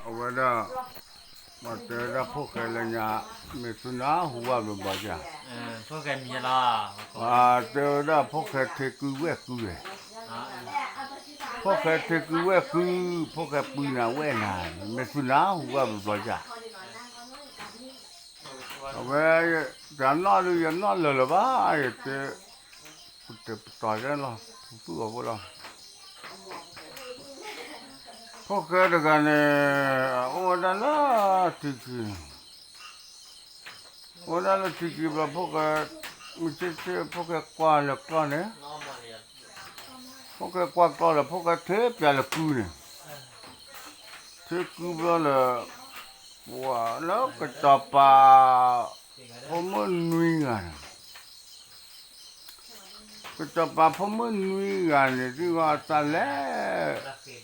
အဝဲဒၣ်, ပှၤတဲဝဲဒၣ်ဖိၣ်ဃဲလၢညါ, မ့ၢ်သုနၢ်ဟူဘၣ်ဘျီဘျီဧါ, ပှၤတဲဝဲဒၣ်ဖိၣ်ဃဲထံကုဝဲၢ်ကုဝဲ, ဖိၣ်ဃဲထံကုဝဲၢ်ကု, ဖိၣ်ဃဲပှံၤနၤဝဲၢ်နၤ, မ့ၢ်သုနၢ်ဟူဘၣ်ဘျီဘျီဧါ. အဝဲ, တၢ်နီၣ်ဒုး ယနီၣ်လၢာ်လၢၤဘၣ်, ယတဲ, ပတဲပတီၢ်လီၤ, ပသူၣ်အီၤဖိလီၤ. ဖိၣ်ဃဲတဂၤန့ၣ်, အိၣ်ဝဲဒၣ်လၢထံခံ, အိၣ်ဝဲဒၣ်လၢထံခံဘျီ ဖိၣ်ဃဲ, မုၢ်ဆ့ၣ်ဆ့ၣ်ဖိၣ်ဃဲကွၢ်လၢကျီၢ်န့ၣ်, ဖိၣ်ဃဲကွၢ်ကျီၢ်လၢ ဖိၣ်ဃဲထံၣ်ပၠးလၢကုန့ၣ်, ထံၣ်ကုဘျီလၢ, ပှၤလၢကစီၤပၤ, ဖိမုၣ်နွံဂၤန့ၣ် ကစီၤပၤဖိမုၣ်နွံဂၤန့ၣ် ဒ်ဝဲအတၢ်လဲၤ,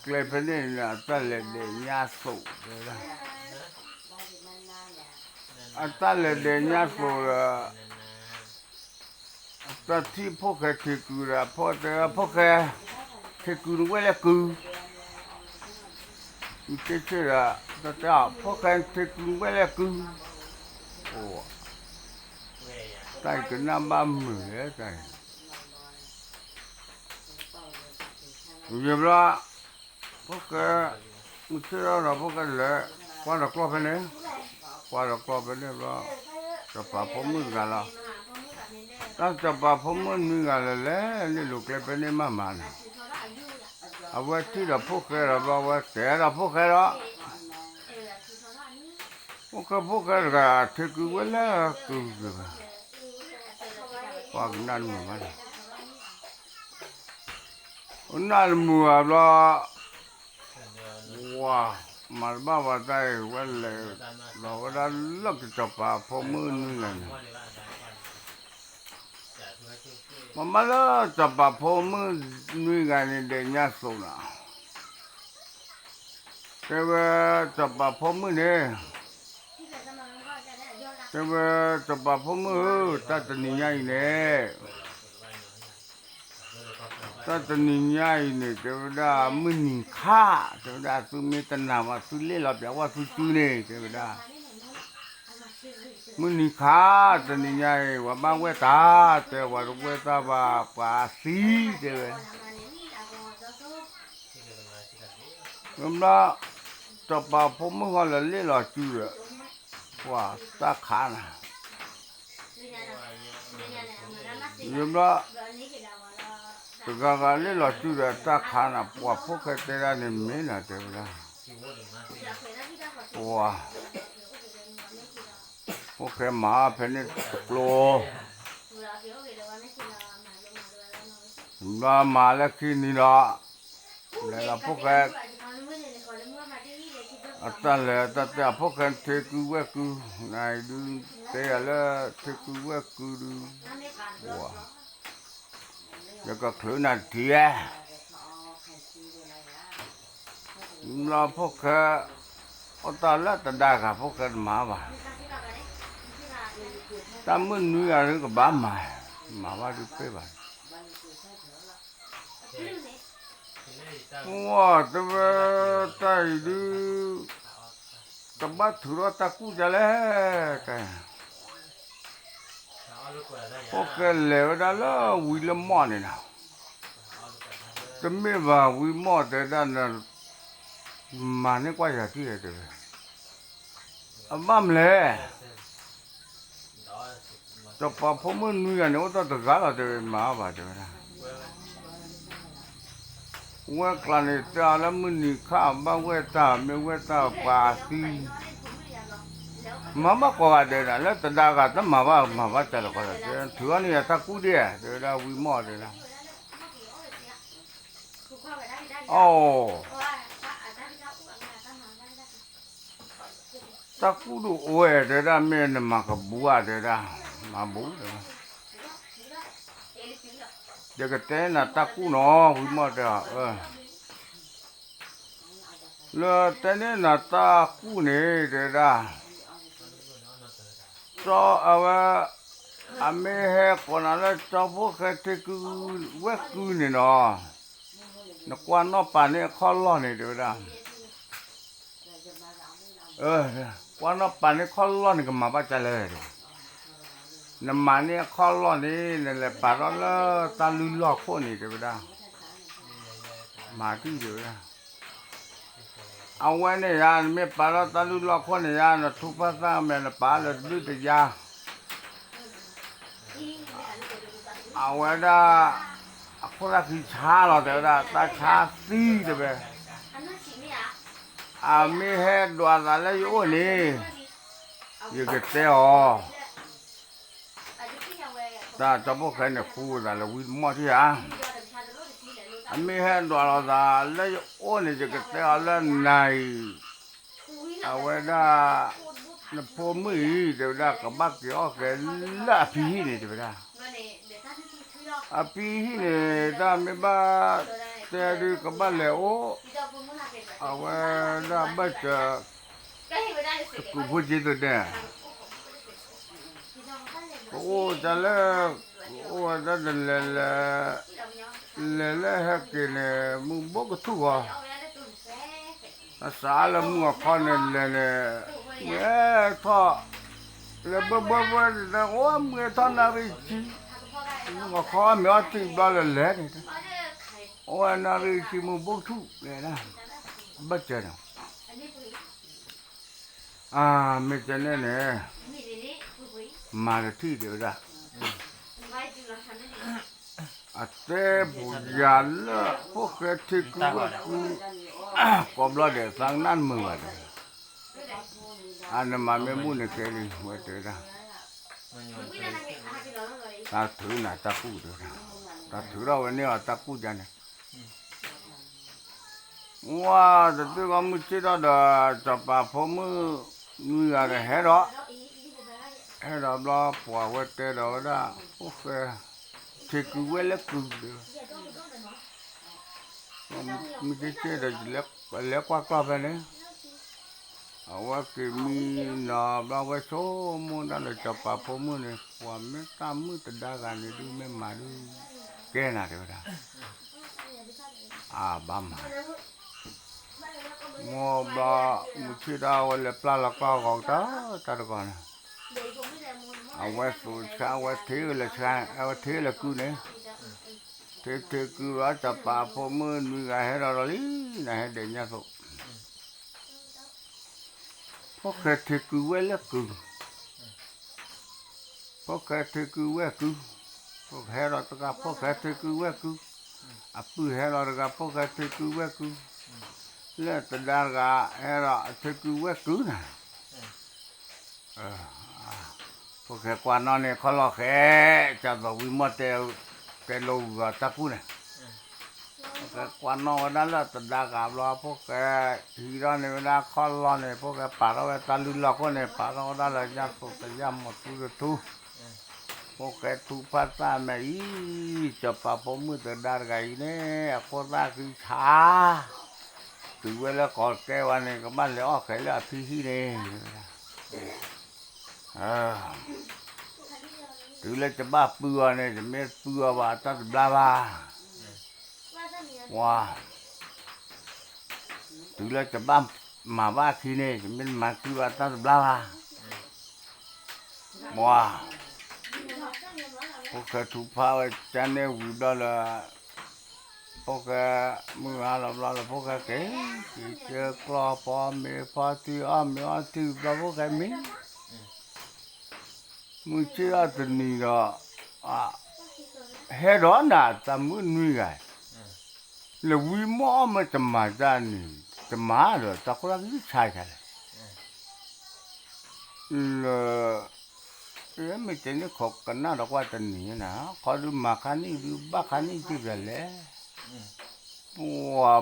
ကျဲဖဲန့ၣ်န့ၣ် အတၢ်လဲၤဒဲးညါသိးတဲဝဲဒၣ်, အတၢ်လဲၤဒဲးညါသိးဒီး, တၢ်ထံၣ်ဖိၣ်ဃဲထံကုဒီး ဖိၣ်ဃဲတဲ ဖိၣ်ဃဲ, ထံကုနဝဲၢ်လဲၣ်ကု မ့ၢ်တဲဆၢဒီး, တၢ်တဲအီၤ ဖိၣ်ဃဲထံကုနဝဲၢ်လဲၣ်ကု, အိ, တၢ်အံၤကနၣ်ဘၣ်မုာ်လဲၣ်တၢ်အံၤ, ယဘျီ, ဖိၣ်ဃဲ, မုၢ်ဆ့ၣ်ထီၣ်ဒီးဖိၣ်ဃဲလဲၤ, ကွၢ်ဒီးကျီၢ်ဖဲန့ၣ်, ကွၢ်ဒီးကျီၢ်ဖဲန့ၣ်ဘျီ, စီၤပၤဖိမုၣ်တဂၤလီၤ, တၢ်စီၤပၤဖိမုၣ်နွံဂၤလဲၤလဲၤန့ၣ် လိၤကျဲဖဲန့ၣ်မးမးန့ၣ်, အဝဲထံၣ်ဒီးဖိၣ်ဃဲဒီးဘျီ အဝဲတဲဒီးဖိၣ်ဃဲဒီး ဖိၣ်ဃဲဖိၣ်ဃဲတဂၤ ထံကုဝဲလဲၣ်ကု, ပှၤကနၣ်တမုာ်ဘၣ်န့ၣ်, ကနၣ်တမုာ်ဘၣ်ဘျီ, ဝၤ, မၤတဘၣ်ဝဲတၢ်အံၤ ဝဲလဲၤ, ဒီးဝဲဒၣ်လၢကစီၤပၤဖိမုၣ်နွံဂၤန့ၣ် မ့ၢ်ဘၣ်လၢစီၤပၤဖိမုၣ်နွံဂၤန့ၣ် ဒဲးညါသိးနၤ, တဲဝဲ, စီၤပၤဖိမုၣ်န့ၣ်, တဲဝဲ, စီၤပၤဖိမုၣ်ဧၢ, တၢ်တနံၤညါအံၤန့ၣ်, တၢ်တနံၤညါအံၤန့ၣ် တဲဝဲဒၣ်မုၢ်နံၤခါ, တဲဝဲဒၣ် သုမ့ၢ်တနာ်ဘၣ် သုလ့ၣ်လီၤပၠးဝဲသုစုန့ၣ် တဲဝဲဒၣ်, မုၢ်နံၤခါ, တနံၤညါအံၤ ပှၤဘၣ်ဝဲၢ်တၢ်, တဲဝဲတဝဲၢ်တၢ်ဘၣ် ပှၤသံ, တဲဝဲ, ဘျီ, စီၤပၤဖိမုၣ်ဃီလၢလ့ၣ်လီၤစုဒီး, ပှၤတၢ်ခးနၤ, ဘျီ, တဂၤဂၤလ့ၣ်လီၤစုဒီးတၢ်ခးနၤ ပှၤဖိၣ်ဃဲတဲဒၣ်န့ၣ်မ့ၢ်နၤ တဲဝဲဒၣ်, ပှၤ, ဖိၣ်ဃဲမၤဖဲန့ၣ်တကျိၤ, ဘျီမၤလၢခံနံၤဒီး, လဲၤလီၤဖိၣ်ဃဲ, အတၢ်လဲၤတၢ်တဲအဖိၣ်ဃဲထံကုဝဲၢ်ကု, နဒုး, တဲယၤလၢထံကုဝဲၢ်ကုဒုး, ပှၤ, ယကချုးနၤတထံၣ်ဧါ, ဘျီဖိၣ်ဃဲ, အိၣ်တၢ်လၢတဒါဂၤဖိၣ်ဃဲတမၤဘၣ်, တၢ်မုၢ်နွံဂၤဒုးကဘၣ်မၤ, မၤဘၣ်ဒုးပ့ၢ်ဘၣ် ဝဲတဲဝဲ, တၢ်အံၤဒုး, တဘၣ်ထုးထီၣ်တၢ်ကူၣ်ဒ်လဲၣ်, ဖိၣ်ဃဲလဲၤဝဲဒၣ်လၢဝံၤလၢမီၢ်န့ၣ်လီၤ, တမ့ၢ်ဘၣ်ဝံၤမီၢ်တဲဒၣ်, မၤန့ၢ်ကွၢ်ယၤထံၣ်တဲဝဲ, အဘၣ်မလဲၣ် စီၤပၤဖိမုၣ်နွံဂၤန့ၣ် အိၣ်တ့ၢ်တဂၤလီၤတဲဝဲ မၤအီၣ်ဘၣ်တဲဝဲဒၣ်, ဝဲကျါန့ၣ် တဲအီၤလၢမုၢ်နံၤခါဘၣ်ဝဲၢ်တၢ် မ့ၢ်ဝဲၢ်တၢ်ပှၤသံ, မၤဘၣ်ကိးဂၤဒဲးဒၣ် လၢတဒါဂၤတမၤဘၣ် မၤဘၣ်တၢ်လီၤကီးလီၤ တဲ ထုးအီၣ်န့ၢ်ယၤတၢ်ကူၣ်ဒံးဧါ တဲဝဲဒၣ်ဝံၤမီၢ်တဲဒၣ် အိၣ် တၢ်ကူၣ်ဒိၣ်အိၣ်ဝဲ တဲဒၣ် မ့ၢ်နမၤကဘူးဧါ တဲဒၣ် မၤဘူးတဲဝဲ, ယကတဲနၤတၢ်ကူၣ်နီၤ ဝံၤမီၢ်တဲအီၤ လၢတဲန့ၢ်နၤတၢ်ကူၣ်န့ၣ် တဲဒၣ်, ကၠီအဝဲ, အမ့ၢ်ဟဲကိးနၤလၢကၠီဖိၣ်ဃဲထံကုဝဲၢ်ကုန့ၣ်နီၤ, နကွၢ်နီၣ်ပာ်န့ၢ်အခီၣ်လီၢ်န့ၣ် တဲဝဲဒၣ်, ကွၢ်နီၣ်ပာ်န့ၢ်ခီၣ်လီၢ်န့ၣ် ကမၤဘၣ်ကလဲၣ်, နမၤန့ၢ်အခီၣ်လီၢ်န့ၣ် နလဲၤပာ်ထီၣ်လၢတၢ်လုၢ်လီၢ်ခိၣ်န့ၣ် တဲဝဲဒၣ်, မၤတံၢ်တဲဝဲဒၣ်, အဝဲန့ၣ်ယါ နမ့ၢ်ပာ်ထီၣ်တၢ်လုၢ်လီၢ်ခိၣ်န့ၣ်ယါ နထူၣ်ဖၣ်သၣ်မဲာ် နပာ်လၢတဘျုးတယါ အဝဲဒၣ် အခိၣ်သၣ်ဃံဆါလီၤ တဲဝဲဒၣ် တၢ်ဆါသံတဲဝဲ, အမ့ၢ်ဟဲဒွးသးလၢယအိၣ်န့ၣ် ယကတဲအီၤ, တၢ်ကၠီဖိၣ်ဃဲန့ၣ်ဃူသးလၢဝံမီၢ်ထံၣ်ဧါ, အမ့ၢ်ဟဲဒွးလိာ်သးလၢယအိၣ်န့ၣ် ယကတဲအီၤလၢနၤအံၤ အဝဲဒၣ် နဖိမုၣ်အံၤ တဲဝဲဒၣ် ကဘၣ်က့ၤအီၣ်က့ၤလၢအဖံဟံၣ်န့ၣ် တဲဝဲဒၣ်, အဖံဟံၣ်န့ၣ် တၢ်မ့ၢ်ဘၣ်တဲဒုး ကဘၣ်လဲၤအိၣ် အဝဲဒၣ်ဘၢၣ်စၢၤ တကူးဖိက့သဒဲ ကအိၣ်တၢ်လၢ ကအိၣ်ဝဲဒၣ်တလဲၤလဲၤ လဲၤလၢဟဲက့ၤန့ၣ် မုၢ်ဘိကထူၣ်ဂီၤ, အစးလၢမုၢ်အခီန့ၣ်လဲၤန့ၣ် မုၢ်ဟဲထီၣ် လၢဘၢဘၢဘၢန့ၣ် အိၣ်မုၢ်ဟဲထီၣ်နၣ်ရံၣ်ဆံ, မုၢ်အခီမ့ၢ်အီၣ်တံၢ်ဘျီလၢလဲၤန့ၣ် အိၣ်ဝဲနၣ်ရံၣ်ဆံမုၢ်ဘိကထူၣ်လဲၤဒၣ်, ဘၢၣ်စၢၤန့ၣ် အမ့ၢ်ကဲန့ၣ်န့ၣ် မၤတထံၣ်တဲဝဲဒၣ်, အတဲပူၤယၤလၢဖိၣ်ဃဲထံကုဝဲၢ်ကု, ကိးဘျီဒဲးသးကနၣ်တမုာ်ဘၣ်ဒီး, အနမၤမ့ၢ်ဘူၣ်န့ၣ်ကဲလံ ဝဲတဲဝဲဒၣ်, တၢ်ထုးနၤတၢ်ကူၣ်တဲဝဲဒၣ်, တၢ်ထုးထီၣ်ဝဲန့ၢ်အီၤတၢ်ကူၣ်ယါန့ၣ် ဝါ တသ့ၣ်ကီးမုၢ်ဆ့ၣ်ထီၣ်ဒီး စီၤပၤဖိမုၣ်နွံဂၤဒီးဟဲဒီး, ဟဲဒီးဘျီပှၤဝဲတဲဒီးဝဲဒၣ် ဖိၣ်ဃဲ ထံကုဝဲၢ်လၢကုၢ်ဒီး, မုၢ်ဆ့ၣ်ဆ့ၣ်ဒီး လဲၤကွၢ်ကျီၢ်ဖဲန့ၣ်, အဝဲက့ၤမံနီၤဘျီဝဲဆိကမိၣ်ဒၣ်လၢစီၤပၤဖိမုၣ်န့ၣ် ပှၤမ့ၢ်တၢ်မုၣ်တဒါဂၤန့ၣ်ဒုးမ့ၢ်မၤဒုး ကဲနၤတဲဝဲဒၣ် အဘၣ်မၤ, မိၢ်ဘျီ မုၢ်ဆ့ၣ်ဒၣ်ဝဲလဲၤပျၢ်လီၤကျီၢ်ဂီၤကတၢၢ်တၢ်တဂီၤန့ၣ်, အဝဲသူဆါ အဝဲထံၣ်လၢဆါ အဝဲထံၣ်လၢကုၢ်န့ၣ်, ထံထံကုၢ်လီၤစီၤပၤဖိမုၣ်နွံဂၤဟဲဒီးဒီးလံ နဟဲဒဲးညါသိး ဖိၣ်ဃဲထံကုၢ်ဝဲၢ်လၢကုၢ်, ဖိၣ်ဃဲထံကုၢ်ဝဲၢ်ကုၢ်, ဖိၣ်ဃဲဟဲဒီးတဂၤ ဖိၣ်ဃဲထံကုၢ်ဝဲၢ်ကုၢ်, အပုၢ်ဟဲဒီးတဂၤ ဖိၣ်ဃဲထံကုၢ်ဝဲၢ်ကုၢ်, လၢတဒါတဂၤ ဟဲဒီးအထံကုၢ်ဝဲၢ်ကုၢ်နၤ ဖိၣ်ဃဲကွၢ်နီၣ်န့ၣ် ခီၣ်လီၢ်ဃဲ, ကၢ်သိးဝံၤမီၢ်တဲ တဲလိာ်ဂုၤဂၤတၢ်ကူၣ်န့ၣ်, ဖိၣ်ဃဲကွၢ်နီၣ်ဝဲဒၣ်လၢတဒါဂၤဘျီ ဖိၣ်ဃဲဟံးထီၣ်န့ၢ်ဝဲဒၣ်ခီၣ်လီၢ်န့ၣ် ဖိၣ်ဃဲပာ်ထီၣ်ဝဲတၢ်လုၢ်လီၢ်ခိၣ်န့ၣ် ပာ်ထီၣ်ဝဲဒၣ်လၢညၣ်သိးတယၢ်မီၤထူတထူ ဖိၣ်ဃဲထူဖးသၣ်မဲာ်အံၤ, စီၤပၤဖိမုၣ်တဒါတဂၤအံၤန့ၣ် အခိၣ်သၣ်ဃံဆါ, တုၤဝဲလၢကီၢ်ကဲဝဲန့ၣ် ကဘၣ်လဲၤအီၣ်ဃဲးလၢအဖံဟံၣ်န့ၣ် တုၤလၢယဘၣ်ပုၢ်အီၤန့ၣ် ယမ့ၢ်ပုၢ်အီၤဘၣ်တၢ်တဘျါဘၣ်. ပှၤ, တုၤလၢယဘၣ်မၤဘၣ်ခံန့ၣ် ယမ့ၢ်မၤခံဘၣ်တၢ်တဘျါဘၣ်. ပှၤ, ဖိၣ်ဃဲထူဖးဝဲကန့ၣ်ဝံၤဘျီလၢ ဖိၣ်ဃဲမုၢ်ဂၤလီၤဘျီလၢဖိၣ်ဃဲက့ၤ, က့ၤကၢကျီၢ်ဖီမ့ၤဖီထံအီၣ်မ့ၤအီထံဘျီဖိၣ်ဃဲမံ မုၢ်ဆ့ၣ်အီၣ်တနံၤဒီး ဟဲဒီးနၤတၢ်မုၣ်နွံဂၤ, လၢဝံၤမီၢ်အီၣ်မ့ၢ်တမၤတၢ်န့ၣ် တမၤဒီးတၢ်ခိၣ်တၢ်ခံဆါဆါလဲၣ်. လၢ မ့ၢ်တဲန့ၣ်ခိးကနၣ်ဒီးကွၢ်တနံၤနၤ ခီဒုးမၤခါနံၣ်ဒုးဘၣ်ခါနံၣ်တဘျီလဲၣ်. ပှၤ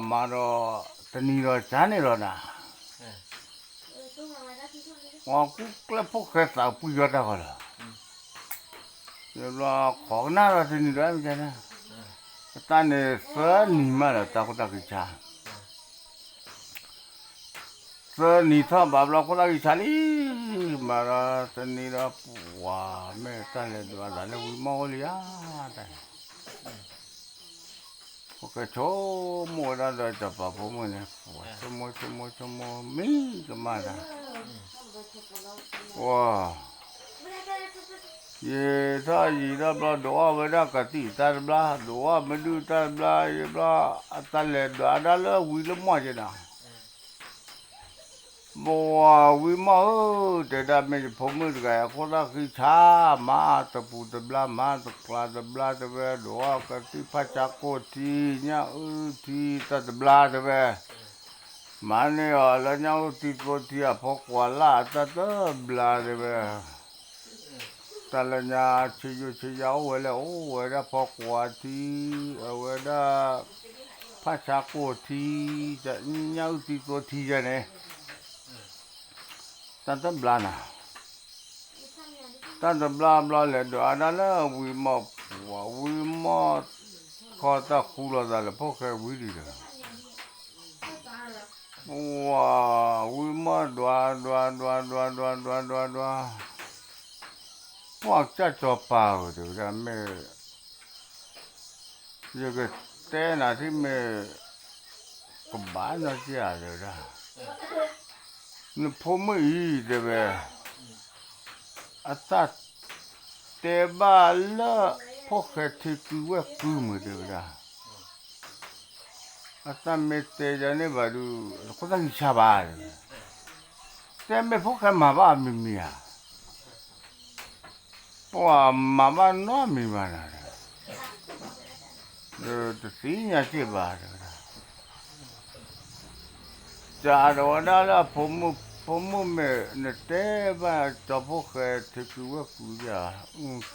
မၤဒီး တနံၤဒီးကန့ၣ်ဒီးနၤ ပှၤကူၣ်ကျဲၣ်ဖိၣ်ဃဲသးပှံၢ်ယီတၢ်ဃီလီၤ. ဘျီခိးကနၣ်ဒီးတနံၤဒီးမ့ၢ်တဲန့ၣ် တၢ်န့ၣ်သၢနံၤမးဒီးတၢ်ခိၣ်တၢ်ခံဆါ သၢနံၤထီၣ်ဘးဘျီခိၣ်သၣ်ဂံၢ်ဆါလံ, မၤဒီးတနံၤဒီး ပှၤမ့ၢ်တၢ်လဲၤဒွးသးလၢဝံၤမီၢ်အိၣ်လံဧါ, တၢ်န့ၣ်, ကဆိကမိၣ်ဝဲဒၣ်ဒီးစီၤပၤဖိမုၣ်န့ၣ်, ပှၤဆိကမိၣ်ဆိကမိၣ်ဆိကမိၣ်မံကမၣ်တၢ်, ပှၤ ယံာ်ထီၣ်ယံာ်ထီၣ်ဘျီ ဒုးအီၣ်ဝဲဒၣ်ကသံၣ်တၢ်တဘျါ, ဒုးအီၣ်မဒုၣ်တၢ်တဘျါ, ယဘျီ အတၢ်လဲၤဒွးဒၣ်လၢဝံလၢမီၢ်က့နီၤ, ပှၤဝံမီၢ်ဧၢ, တဲဒၣ်မ့ၢ်ယဖိမုၣ်တဂၤအံၤ အခိၣ်သၣ်ဃံဆါ, မၤတပူၤတဘျါ မၤတကျါတဘျါ တဲဝဲ, ဒုးအီၣ်ကသံၣ်ဖးဆါကိၢ်ထံ, ညၣ်အုၣ်ထံတၢ်တဘျါ တဲဝဲ, မၤန့ၢ်အီၤလၢညၣ်အုၣ်သံသိထံအဖီကွၢ်လၢ်အတၢ်တဘျါ တဲဝဲ တၢ်လၢညါဆ့ယိၣ်ဆ့ယါအိၣ်ဝဲလၢ အိၣ်ဝဲဒၣ်ဖီကွၢ်ထံ, အဝဲဒၣ် ဖးဆါကိၢ်ထံ, ညၣ်အုၣ်သံသိထံယဲန့ၣ်, တၢ်တဘျါနၤ, တၢ်တဘျါဘျီလဲၤဒွးဒၣ်လၢဝံမီၢ်, ဝံမီၢ်ခီတၢ်ဃူလိာ်သးလၢဖိၣ်ဃဲဝံဒံးဒီး ပှၤဝံမီၢ်ဒွးဒွးဒွးဒွးဒွးဒွးဒွးဒွး, ပှၤကစၢ်စီၤပၤဧၢ တဲဝဲဒၣ်မ့ၢ်, ယကတဲနၤထံၣ်မ့ၢ်, ကဘၣ်နီၢ်က့ၤဧါ တဲဝဲဒၣ်, နဖိမုၣ်အံၤ တဲဝဲ အတၢ်တဲဘၣ်လၢ ဖိၣ်ဃဲထံကုဝဲၢ်ကုမုာ် တဲဝဲဒၣ်, အတၢ်မ့ၢ်တဲယၤန့ၣ်ဘၣ်ဒုး အခိၣ်သၣ်ဂံၢ်ဆါဘၣ်, တဲမ့ၢ်ဖိၣ်ဃဲမၤဘၣ်မံၤမံၤဧါ, ပှၤမၤဘၣ်နီတမံၤဘၣ်နၤ, ဒီးတသ့ၣ်ညါစ့ၢ်ဘၣ် တဲဝဲဒၣ် စးဒီးဝဲဒၣ်လၢအဖိမုၣ်, ဖိမုၣ်မ့ၢ်နတဲဘၣ်ကၠီဖိၣ်ဃဲထံကုဝဲၢ်ကုယၤ,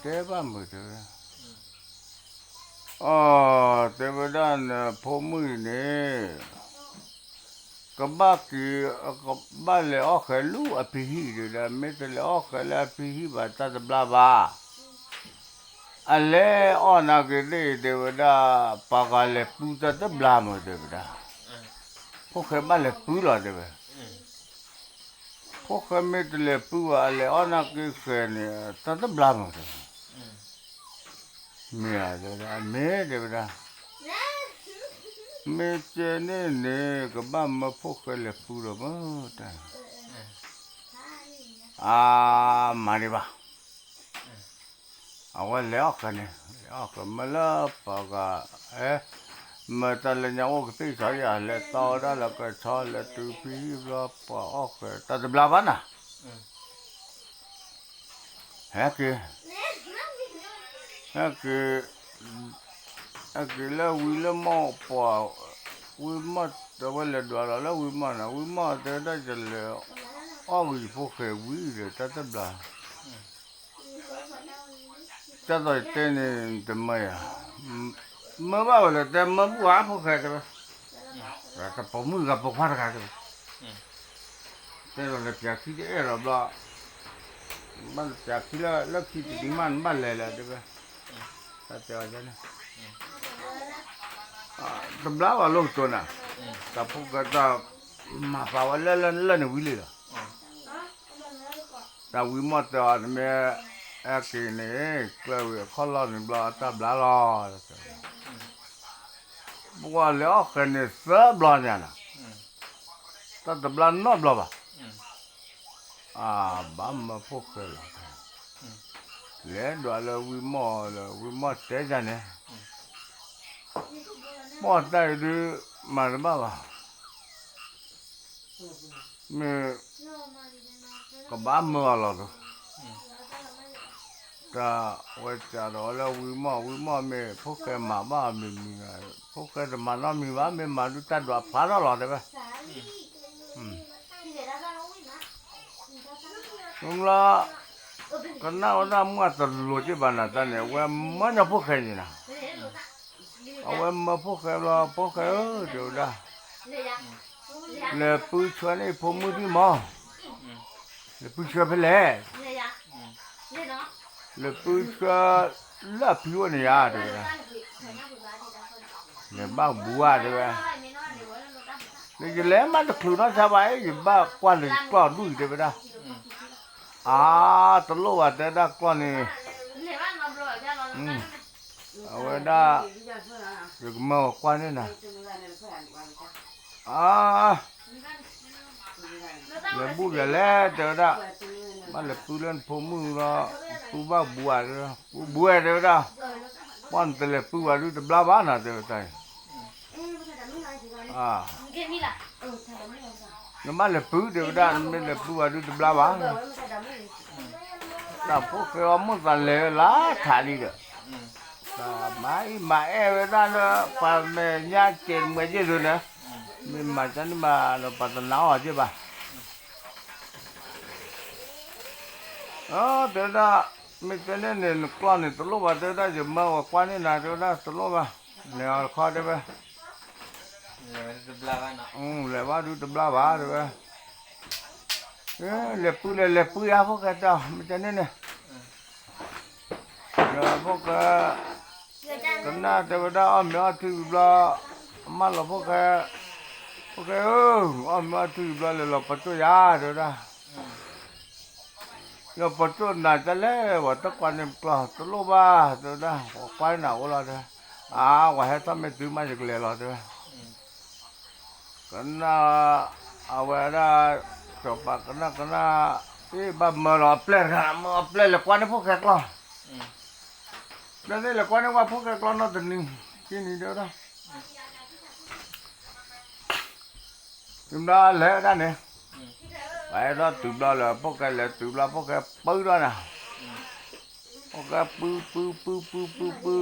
တဲဘၣ်မုာ်တဲဝဲ, အ တဲဝဲဒၣ်နဖိမုၣ်အံၤန့ၣ်, ကဘၣ်က့ၤ, ကဘၣ်လဲၤအီၣ်ဃဲၤလၢအဖံဟံၣ်ဒုးဒီး မ့ၢ်တလဲၤအီၣ်ဃဲၤလၢအဖံဟံၣ်ဘၣ် တၢ်တဘျါဘၣ် အလဲၤအီၣ်နာ်က့ၤသ့ၣ် တဲဝဲဒၣ်, ပှၤဂၤလဲၤပုၢ်တၢ်တဘျါမုာ် တဲဝဲဒၣ်, ဖိၣ်ဃဲဘၣ်လဲၤပုၢ်လီၤ တဲဝဲ, ဖိၣ်ဃဲမ့ၢ်တလဲၤပုၢ်ဘၣ် အလဲၤအီၣ်နာ်က့ၤဃဲၤန့ၣ် တၢ်တဘျါမုာ် တဲဝဲ, မ့ၢ်ဧါ တဲဝဲဒၣ်, မ့ၢ် တဲဝဲဒၣ်, မ့ၢ်ကဲန့ၣ်န့ၣ် ကဘၣ်မၢဖိၣ်ဃဲလဲၤပုၢ်လီၤမုာ် တဲ အါ မၤဒံးဘၣ်, အဝဲလဲၤအီၣ်ဃဲၤန့ၣ် လဲၤအီၣ်ဃဲၤမၢလၢပှၤဂၤ, မၢတၢ်လၢညါအိၣ်ကသ့ၣ်ဆီယၤ လဲၤတီဝဲဒၣ်လၢကဆီ လဲၤတုၤဖံဟံၣ်ဘျီ ပှၤအီၣ်ဃဲၤတၢ်တဘျါဘၣ်နၤ ဟဲက့ၤ, ဟဲက့ၤ, ဟဲက့ၤလၢဝံလၢမီၢ်ပှၤ, ဝံမီၢ်တဲဝဲလဲၤဒွးလီၤလၢဝံမီၢ်နၤ ဝံမီၢ်တဲဝဲဒၣ်ယလဲၤအီၣ်ဂံၢ်ဖိၣ်ဃဲဝံဒီးတၢ်တဘျါ, တၢ်သိးယတဲန့ၣ်တမၢယၤ, မၢဘၣ်ဝဲလၢတဲမၢဘူၣ်ဧါဖိၣ်ဃဲတဲဝဲ, တပိာ်မုၣ်တဂၤပိာ်ခွါတဂၤတဲဝဲ တဲလီၤလၢပျးခံတအဲၣ်လီၤဘျီ, ဘၣ်လၢပျးခံလၢလၢခံတဒံးမး နဘၣ်လဲၤလၢၤတဲဝဲ, တၢ်တဲအီၤန့ၣ်, တဘျါဘၣ်လိၣ်ကတိၤနၤ, တၢ်ဖိၣ်ဃဲတၢ်မၤပာ်ဝဲလၢလၢလၢန့ၣ်ဝံၤလံလီၤ, တၢ်ဝံမီၢ်တဲအီၤ နမ့ၢ်ဟဲက့ၤန့ၣ် ကျၢၤဝံၤအခီၣ်လီၢ်န့ၣ်ဘျီ တၢ်ဘျါလီၤ ပှၤလဲၤအီၣ်ဃဲၤန့ၣ်သၢဘျီညါလီၤ, တၢ်တဘျါနီတဘျီဘၣ်, အဘၣ်မၢဖိၣ်ဃဲလီၤ, လဲၤဒွးလၢဝံမီၢ်လၢဝံမီၢ်တဲယၤန့ၣ်, ပှၤတၢ်အံၤဒုး မၤတဘၣ်ဘၣ် မ့ၢ်ကဘၣ်မၢအီၤလီၤဒီး, တၢ်ဝဲစးဒီးလၢဝံမီၢ် ဝံမီၢ်မ့ၢ်ဖိၣ်ဃဲမၤဘၣ်မံၤမံၤ, ဖိၣ်ဃဲတမၤနီတမံၤဘၣ် မ့ၢ်မၤဒုးတၢ်ဒွးဖျါထီၣ်လီၤတဲဝဲ, မ့ၢ်လၢ ကနၣ်ဝဲဒၣ်မုၢ်တလိၤက့ဘၣ်နၤတၢ်န့ၣ် အဝဲမၢညီဖိၣ်ဃဲန့ၣ်လီၤ, အဝဲမၢဖိၣ်ဃဲဘျီ ဖိၣ်ဃဲဧၢ တဲဝဲဒၣ်, လဲၤပုၢ်ဆှၢန့ၢ်ဖိမုၣ်ဒံးမး, လဲၤပုၢ်ဆှၢဖဲလဲၣ်, လဲၤပုၢ်ဆှၢလၢအဖံအိၣ်န့ၣ်ယါ တဲဝဲဒၣ်, လဲၤဘၣ်ဘူးဧါ တဲဝဲ, ယလဲၤမးတချုးနီၢ်ဆါဘၣ် ယဘၣ်ကွၢ်လၢယကျီၢ်ဒူၣ်အံၤ တဲဝဲဒၣ်, အါ တလိၣ်ဘၣ်တဲဒၣ်ကျီၢ်န့ၣ်, အဝဲဒၣ် ယကမၢဝဲကွၢ်န့ၢ်နၤ, အါ, လဲၤဘူၣ်ယၤလဲၣ် တဲဝဲဒၣ်, ဘၣ်လဲၤပုၢ်လၢနဖိမုၣ်လီၤ, ပုၢ်ဘၣ်ဘူးဧါ, ပုၢ်ဘူးဧါ တဲဝဲဒၣ်, ပှၢ်နတလဲၤပုၢ်ဝဲဒုတဘျါဘၣ်နၤ တဲဝဲဒၣ်, နဘၣ်လဲၤပုၢ် တဲဝဲဒၣ်, နမ့ၢ်လဲၤပုၢ်ဝဲဒုတဘျါဘၣ်, တၢ်ဖိၣ်ဃဲအီၤမိၣ်သးလဲၤဝဲလၢထးလံဒီး, မၤအံၤမၤအဲၣ်ဝဲဒၣ်လၢ ပှၤမဲာ်ညါစဲးတမှဲၤယ့ၢ်ဒိၣ်န့ၣ်, မ့ၢ်မၤတၢ်န့ၣ်မးဒီးပှၤတနာ်အီၤက့ၢ်ဘၣ်, တဲဝဲဒၣ်, မ့ၢ်တဲန့ၣ်န့ၣ် နကျီၢ်န့ၣ်တလိၣ်ဘၣ် တဲဝဲဒၣ်, ယမၢဝဲကွၢ်န့ၢ်နၤ တဲဝဲဒၣ်, တလိၣ်ဘၣ်, လဲၤအီၤတခီတဲဝဲ လဲၤဘၣ်ဒုတဘျါဘၣ် တဲဝဲ, လဲၤပုၢ်လဲၤ လဲၤပုၢ်ယါ ဖိၣ်ဃဲတဲအီၤ မ့ၢ်တဲန့ၣ်န့ၣ်, ဒီးဖိၣ်ဃဲ, ကနၣ်တဲဝဲဒၣ် အီၣ်မ့ၤအီၣ်ထံဝံၤဘျီ, အမၢလီၤဖိၣ်ဃဲ, ဖိၣ်ဃဲဧၢ, အီၣ်မ့ၤအီၣ်ထံဝံၤဘျီ လဲၤလီၤပတိၢ်ယါ တဲဝဲဒၣ် ယပတိၢ်နၤတလဲၣ် ပှၤတကွၢ်န့ၣ်ပကျီၢ် တလိၣ်ဘၣ် တဲဝဲဒၣ်, ပှၤကွၢ်န့ၢ်နၤအိၣ်လီၤတဲ, အါ ပှၤဟဲထီၣ်မ့ၢ်တုၤမး ယကလဲၤလီၤတဲဝဲ, ကနၣ်, အဝဲဒၣ်, စီၤပၤကနၣ်ကနၣ်, အ့ၣ် ဘၣ်မၢလီၤအပျဲၢ်တဂၤ မၢအပျဲၢ်လဲၤကွၢ်န့ၢ်ဖိၣ်ဃဲကျီၢ်, ပျဲၢ်သ့ၣ်လဲၤကွၢ်န့ၢ်ဝဲဖိၣ်ဃဲကျီၢ်နီတနံၤ, က့ၤနံၤတဲဝဲဒၣ် တုၤဘျီလဲၤဝဲဒၣ်န့ၣ်, ပှၤအဲၣ်ဒိးတုၤဘျီလၢ ဖိၣ်ဃဲလဲၤတုၤဘျီ ဖိၣ်ဃဲပုထီၣ်နၤ, ဖိၣ်ဃဲပု ပု ပု ပု ပု ပု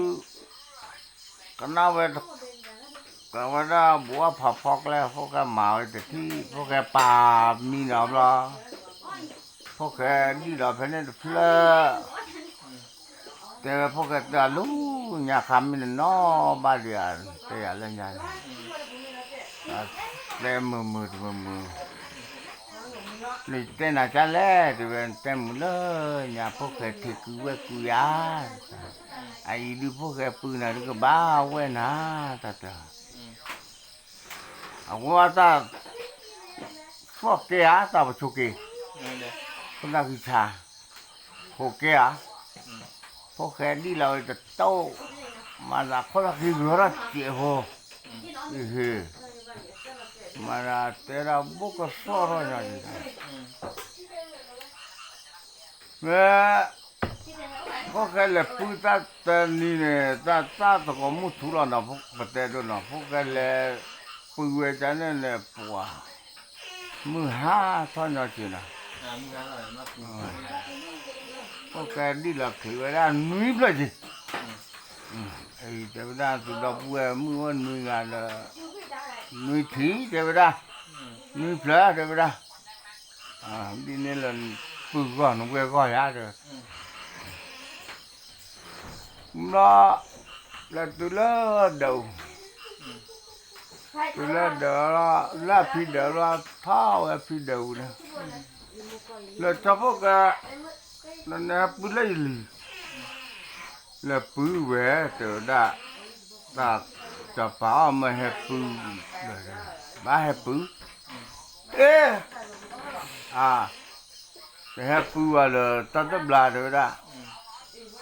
ကနၣ်ဝဲ, ကဝဲဒၣ်ဘိးအဖးဖီကျဲ ဖိၣ်ဃဲမၤဝဲတထံၣ် ဖိၣ်ဃဲပာ်မံနီၤဘျီ, ဖိၣ်ဃဲဒံၣ်လီၤဖဲန့ၣ်တဖျၢၣ်, တဲဝဲဖိၣ်ဃဲတၢ်လူၤ ညါခါမ့ၢ်နနီၢ်ဘၣ်ဒံးဧါ, တဲယၤလၢညါန့ၣ်, တဲမုာ်မုာ်တမုာ်မုာ်, နတဲနၤကလဲၣ် တဲဝဲ တဲမုာ်လၢညါဖိၣ်ဃဲထံကုဝဲၢ်ကုယါ, အအံၤဒုးဖိၣ်ဃဲပုနၤဒုးကဘၣ်ဝဲနၤ, တၢ်တၢ် အဝဲတၢ် သီၣ်ကဲဧါ တၢ်ပဆိက့ၤ, ဖိသၣ်ဃံဆါ, ဖိကဲဧါ, ဖိၣ်ဃဲဒံၣ်လီၤဝဲတတိၢ်, မၤသးခီၣ်သးဃံဂုၤထီၣ်စဲးဖိ, မၤသးတဲဒၣ်ဘိၣ်ကသီၣ်ထီၣ်ညါန့ၣ်, ဝဲ ဖိၣ်ဃဲလဲၤပုတၢ်တနံၤန့ၣ် တၢ်တၢ်သကိးမုၢ်ထူလီၤနီၤ ပတဲဒိၣ်နီၤ ဖိၣ်ဃဲလဲၤပုဝဲဒၣ်န့ၣ်န့ၣ် ပှၤ မုၢ်ဟါထီၣ်ညီက့ၤနီၤ, ဖိၣ်ဃဲဒံၣ်လီၤချံးဝဲဒၣ်နွံဖျၢၣ်က့ၤ, တဲဝဲဒၣ်သုဒီပုၢ်ဝဲၢ်မုၣ်အိၣ်နွံဂၤဒီး, နွံထံၣ်တဲဝဲဒၣ်, နွံဖျၢၣ်တဲဝဲဒၣ်, ဒ်န့ၣ်လၢ ပုၢ်ဂီၢ်နဝဲၢ်ဂီၢ်ယါတဲဝဲ, ဘျီ လဲၤတုၤလၢဒၢး, တုၤလၢဒၢးလီၤ လၢဖံဒၢးလီၤ ထီၣ်ဝဲဖံဒၢးပူၤန့ၣ်, လၢစီၤဖိၣ်ဃဲ, နဟဲပုၢ်လၢယလံၤ, လဲၤပုၢ်ဝဲ တဲဝဲဒၣ်, တၢ်စီၤပၤအီၣ်မၢဟဲပုၢ်, ဘၣ်ဟဲပုၢ်, အ့ အါ တဟဲပုၢ်ဘၣ်လၢတၢ်တဘျါတဲဝဲဒၣ်,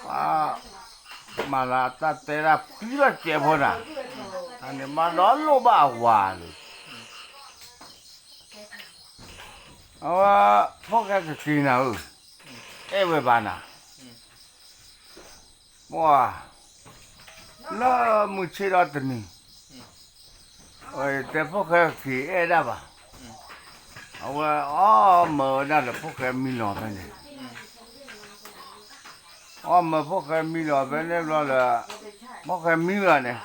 ပှၤမၤလၢတၢ်တဲဒၣ်ဖှံလီၤစဲးဖိနၤ, အန့ၣ်မၤဒီးလိၣ်ဘၣ်အဝၤလၢ, အဝဲ ဖိၣ်ဃဲကက့ၤနၤဧၢ, အဲၣ်ဝဲဘၣ်နၤ ပှၤ လၢမုၢ်ဆ့ၣ်ဒီးတနံၤ, တဲဖိၣ်ဃဲက့ၤအဲၣ်ဒၣ်ဘၣ်, အဝဲအီၣ်မၢဝဲဒၣ်ဒီးဖိၣ်ဃဲမံလီၤဖဲန့ၣ်, အီၣ်မၢဖိၣ်ဃဲမံလီၤဖဲန့ၣ်ဘျီဒီး, ဖိၣ်ဃဲမံဝဲန့ၣ်,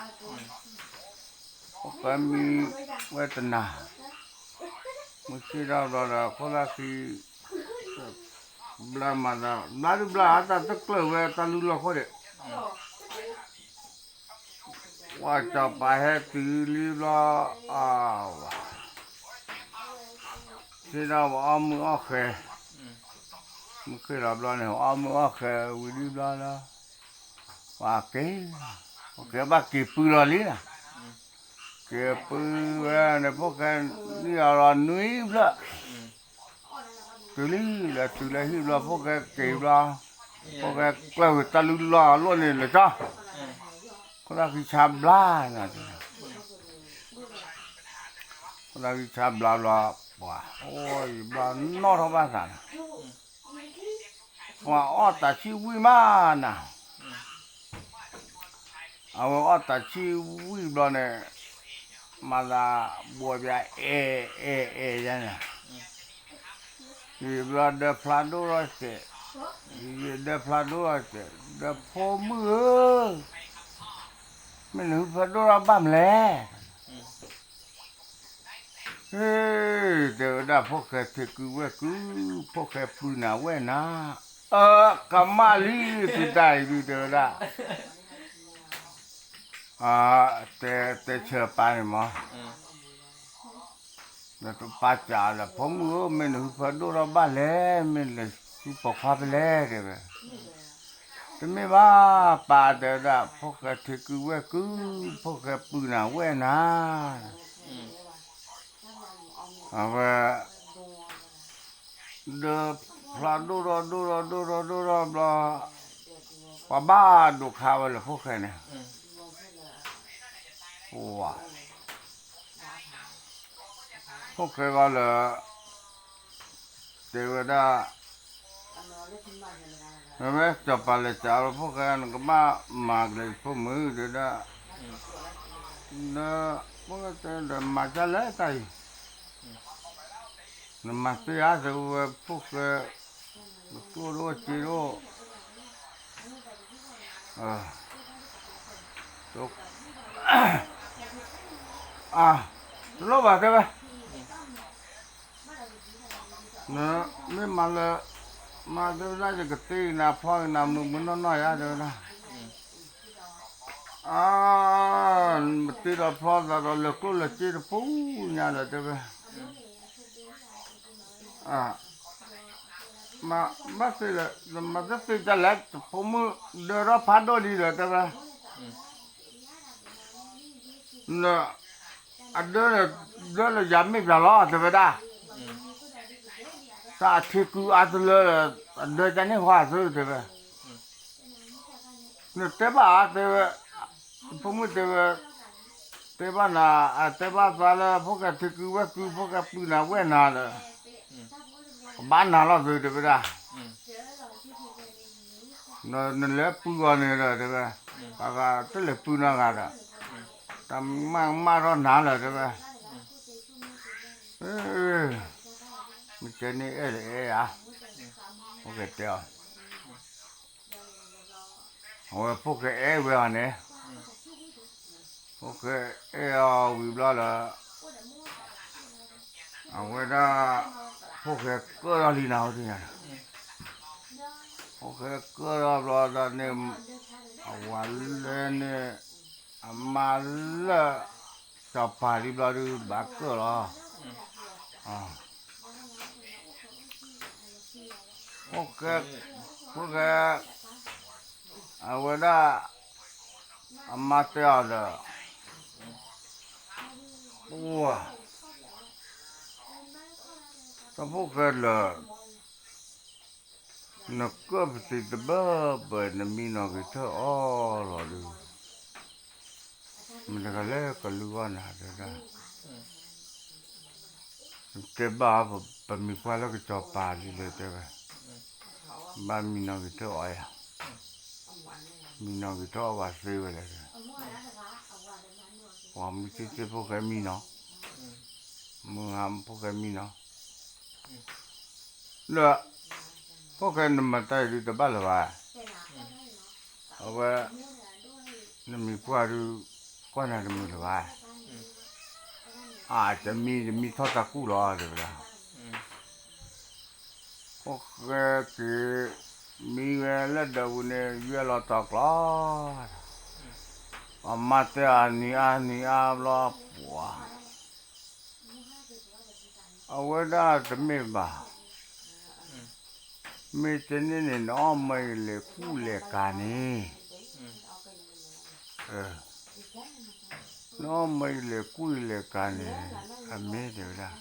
ဖိၣ်ဃဲမံဝဲတနၤ, မုၢ်ဆ့ၣ်ဒီးဘျီဒီး ခိၣ်သၣ်ဃံ ဘျါမၤသး ဘျါဒုဘျါတၢ်တကျၢၢ်ဝဲတၢ်လူလီၢ်ခိၣ်ဒီး, ပှၤစီၤပၤဟဲတုၤလံဘျီ, အဝၤ, ဆ့ၣ်ဒီးပှၤအီၣ်မုၢ်အီၣ်ဃဲ, မုၢ်ဃ့ၢ်လီၤဘျီန့ၣ် ပှၤအီၣ်မုၢ်အီၣ်ဃဲဝံၤဒုဘျီလီၤ, ပှၤက့ၤ, ပှၤက့ၤဘၣ်က့ၤပုၢ်လီၤလံနီၤ, က့ၤပုၢ်ဝဲန့ၣ် ဖိၣ်ဃဲနံၣ်အီၤလီၤနွံဖျၢၣ် တုၤလံလၢတုၤလၢဟံၣ်ဘျီ ဖိၣ်ဃဲက့ၤဘျီ, ဖိၣ်ဃဲကျၢၢ်ဝဲတၢ်လူလီၢ်အလိၣ်န့ၣ်လၢကၠီ, ဖိသၣ်ဃံဆါဘျါနၤ, ဖိသၣ်ဃံဆါဘျါဘျီ, ပှၤအိၣ်ယဘျီနီၣ်ထီၣ်ဘၣ်သးနၤ, ပှၤအီၣ်တၢ်ဆံၣ်ဝံၣ်မးနၤ, အဝဲအီၣ်တၢ်ဆံၣ်ဝံၣ်ဘျီန့ၣ်, မၤသးဘှီပၠး အဲၣ်အဲၣ်အဲၣ်ယါနၤ, ယဘျီဒၢဖျါဒိၣ်ထီၣ်စဲး, ယဒၢဖျါဒိၣ်ထီၣ်စဲး, ဒီးဖိမုၣ်ဧၢ, မ့ၢ်နဟုဖၢဒိၣ်ထီၣ်ဘၣ်မလဲၣ်. ဟ့, တဲဝဲဒၣ် ဖိၣ်ဃဲထံကုဝဲၢ်ကု, ဖိၣ်ဃဲပုၢ်နၤဝဲၢ်နၤ, အၢ ကမၣ်လံ သုတၢ်အံၤဒု တဲဝဲဒၣ်, တဲဆၢပၢ်န့ၣ်မး, ဒီးပၢ်စံးဒီး ဖိမုၣ်ဧၢ, မ့ၢ်နဟုဖၢဒိၣ်ထီၣ်ဘၣ်လဲၣ်, မ့ၢ်နလဲၤဆူပိာ်ခွါဖဲလဲၣ် တဲဝဲ, တမ့ၢ်ဘၣ်ပၢ် တဲဝဲဒၣ်, ဖိၣ်ဃဲထံကုဝဲၢ်ကု, ဖိၣ်ဃဲပုၢ်နၤဝဲၢ်နၤ, အဝဲ ဒၢဖျါဒိၣ်ထီၣ်ဒိၣ်ထီၣ်ဒိၣ်ထီၣ်ဒိၣ်ထီၣ်ဘျီ, ပှၤဘၣ်ဒိးခးဝဲလၢဖိၣ်ဃဲန့ၣ်, ပှၤ ဖိၣ်ဃဲဂီၢ်လၢ တဲဝဲဒၣ်, ဝဲစီၤပၤလဲၤစံးလၢဖိၣ်ဃဲ, နကဘၣ်မၤကလဲၤဖိမုၣ် တဲဒၣ်, ဒီးဖိၣ်ဃဲတဲဒီး မၤဒ်လဲၣ်တၢ်အံၤ, နမၤသ့ဧါ တဲဝဲ, ဖိၣ်ဃဲ ကျိၣ်ဒိၣ်စ့ဒိၣ်, တလိၣ်ဘၣ် တဲဝဲ, မ့ၢ်မၤလၢ မၤတဲဝဲဒၣ် ယကတ့က့ၤနၤဖျီက့ၤနၤ မုာ်မုာ်နီၢ်နီၢ်ယါ တဲဝဲဒၣ်, အါ မတ့ဒီးဖျီသးဒီး လဲၤကျိၣ်လဲၤစ့တပူၤညါဒီး တဲဝဲ, ဘၣ်သ့ၣ်လဲၣ် မၤတသ့တၢ်လဲၣ် ဖိမုၣ်ဒၢထီၣ်ဖးဒိၣ်လံဒီး တဲဝဲ, အဒၢန့ၣ် ဒၢလၢယၤမ့ၢ်ပျၢၤလီၤ တဲဝဲဒၣ်, တၢ်အထံကုအါတလၢဒီး အဒၢကန့ၢ်ဟီသု တဲဝဲ, နတဲဘၣ်ဧါ တဲဝဲ, ဖိမုၣ်တဲဝဲ, တဲဘၣ်နၤ, တဲဘၣ်သးလၢ ဖိၣ်ဃဲထံကုဝဲၢ်ကု ဖိၣ်ဃဲပုၢ်နၤဝဲၢ်နၤဒီး ကဘၣ်နၤလီၤသု တဲဝဲဒၣ်, နလဲၤပုၢ်အီၤန့ၣ်ဒီး တဲဝဲ, ပှၤဂၤတလဲၤပုၢ်နီတဂၤဒီး တၢ်မၤကမၣ်ထီၣ်နၤလၢၤ တဲဝဲ, မ့ၢ်တဲန့ၣ်အဲၣ်လၢအဲၣ်ဧါ, ဖိၣ်ဃဲတဲအီၤ, အဝဲဖိၣ်ဃဲအဲၣ်ဝဲအီၤန့ၣ်, ဖိၣ်ဃဲအဲၣ်အီၤဝံၤဘျီလၢ အဝဲဒၣ် ဖိၣ်ဃဲကၢၣ်ထီၣ်လံနၤ အိၣ်တ့ၢ်ညါ, ဖိၣ်ဃဲကၢၣ်ထီၣ်ဘျီဒီးန့ၣ် အဝၤလဲန့ၣ် အမါလၢ စီၤပၤလံဘျီဒုး ဘၣ်ကၢၣ်လီၤ, ဖိၣ်ဃဲ ဖိၣ်ဃဲ အဝဲဒၣ် အမါတဲအီၤဒီး ပှၤ တၢ်ဖိၣ်ဃဲလၢာ် နကၢၣ်ပသံးတဘၢဘၢ နမံနီၤက့ၤထၢၣ်အီၤလီၤဒုး မတၤတဂၤလဲၣ်ကလုၢ်ဂီၢ်နၤ တဲဝဲဒၣ်, တဲဘၣ်အီၤ ပမံၤပှၢ်လၢကစီၤပၤလံလဲၣ် တဲဝဲ, ဘၣ်မံနီၤက့ၤထၢၣ်အီၤယၤ, မံနီၤက့ၤထၢၣ်အီၤဘၣ်သ့ဝဲလဲၣ်, ပှၤမုၢ်ဆ့ၣ်ဆ့ၣ်ဖိၣ်ဃဲမံနီၤ, မုၢ်ဟါဖိၣ်ဃဲမံနီၤ လၢ ဖိၣ်ဃဲနမၤတၢ်အံၤဒုးတဘၣ်လၢၤဘၣ်, အဝဲ နမံၤပှၢ်ဒုး ကွၢ်နၤတမုာ်လၢၤဘၣ်, အါ တမံၤ တမံၤထီၣ်တၢ်ကူၣ်လီၤ တဲဝဲဒၣ်, ဖိၣ်ဃဲက့ၤ မံဝဲလၢဒၢးပူၤန့ၣ် ယွဲၢ်လီၤတီၤကျီ အမါတဲအနံၤအါနံၤအါဘျီ ပှၤ အဝဲဒၣ်တမ့ၢ်ဘၣ်, မ့ၢ်တန့ၢ်န့ၣ် နအီၣ်မ့ၤလဲၤကူၣ်လဲၤကၤန့ၣ်, နအီၣ်မ့ၤလဲၤကူၣ်လဲၤကၤန့ၣ် အမ့ၢ်တဲဝဲဒၣ်,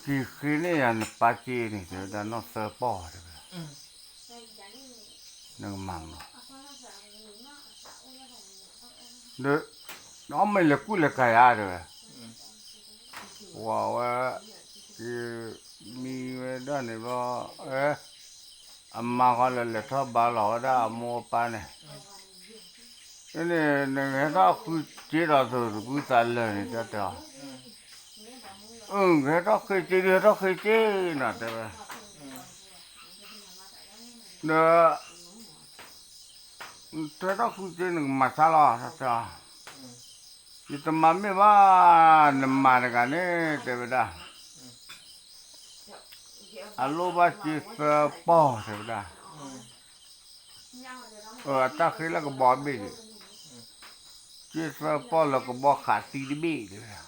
က့ၤဃ့န့ၢ်ယၤနပၢ်စ့န့ၣ် တဲဝဲဒၣ် နီၢ်သၢပီၢ်တဲဝဲဒၣ်, နကမၤမနုၤ ဒီး အီၣ်မ့ၢ်လဲၤကူၣ်လဲၤကၤယၤတဲဝဲ, ပှၤဝဲ ကမံဝဲဒၣ်န့ၣ်ဘျီ, အမါဃီလၢလဲၤထီၣ်ဘါလီၤဝဲဒၣ်အမိၢ်အပၢ်န့ၣ်, န့ၣ် နကဟဲထီၣ်ဃုစ့ဒီးသိးတကူသးလၢာ်န့ၣ် တဲတဲအီၤ, အၢ ကဟဲထီၣ်ဃ့စ့ ဒုးဟဲထီၣ်ဃ့စ့နီၤ တဲဝဲ, ဒီး နတဲထီၣ်ဃုစ့ နကမၤဆါလီၤ တဲအီၤ, ယတမၤမ့ၢ်ဘၣ်, နမၤတဂၤန့ၣ် တဲဝဲဒၣ်, အလိၣ်ဘၣ်စ့သၢပီၢ် တဲဝဲဒၣ်, အတၢ်ဃ့လၢကဘီဘ့ၣ်န့ၣ်, စ့သၢပီၢ်လၢကဘီဃးသံတဘ့ၣ် တဲဝဲဒၣ်,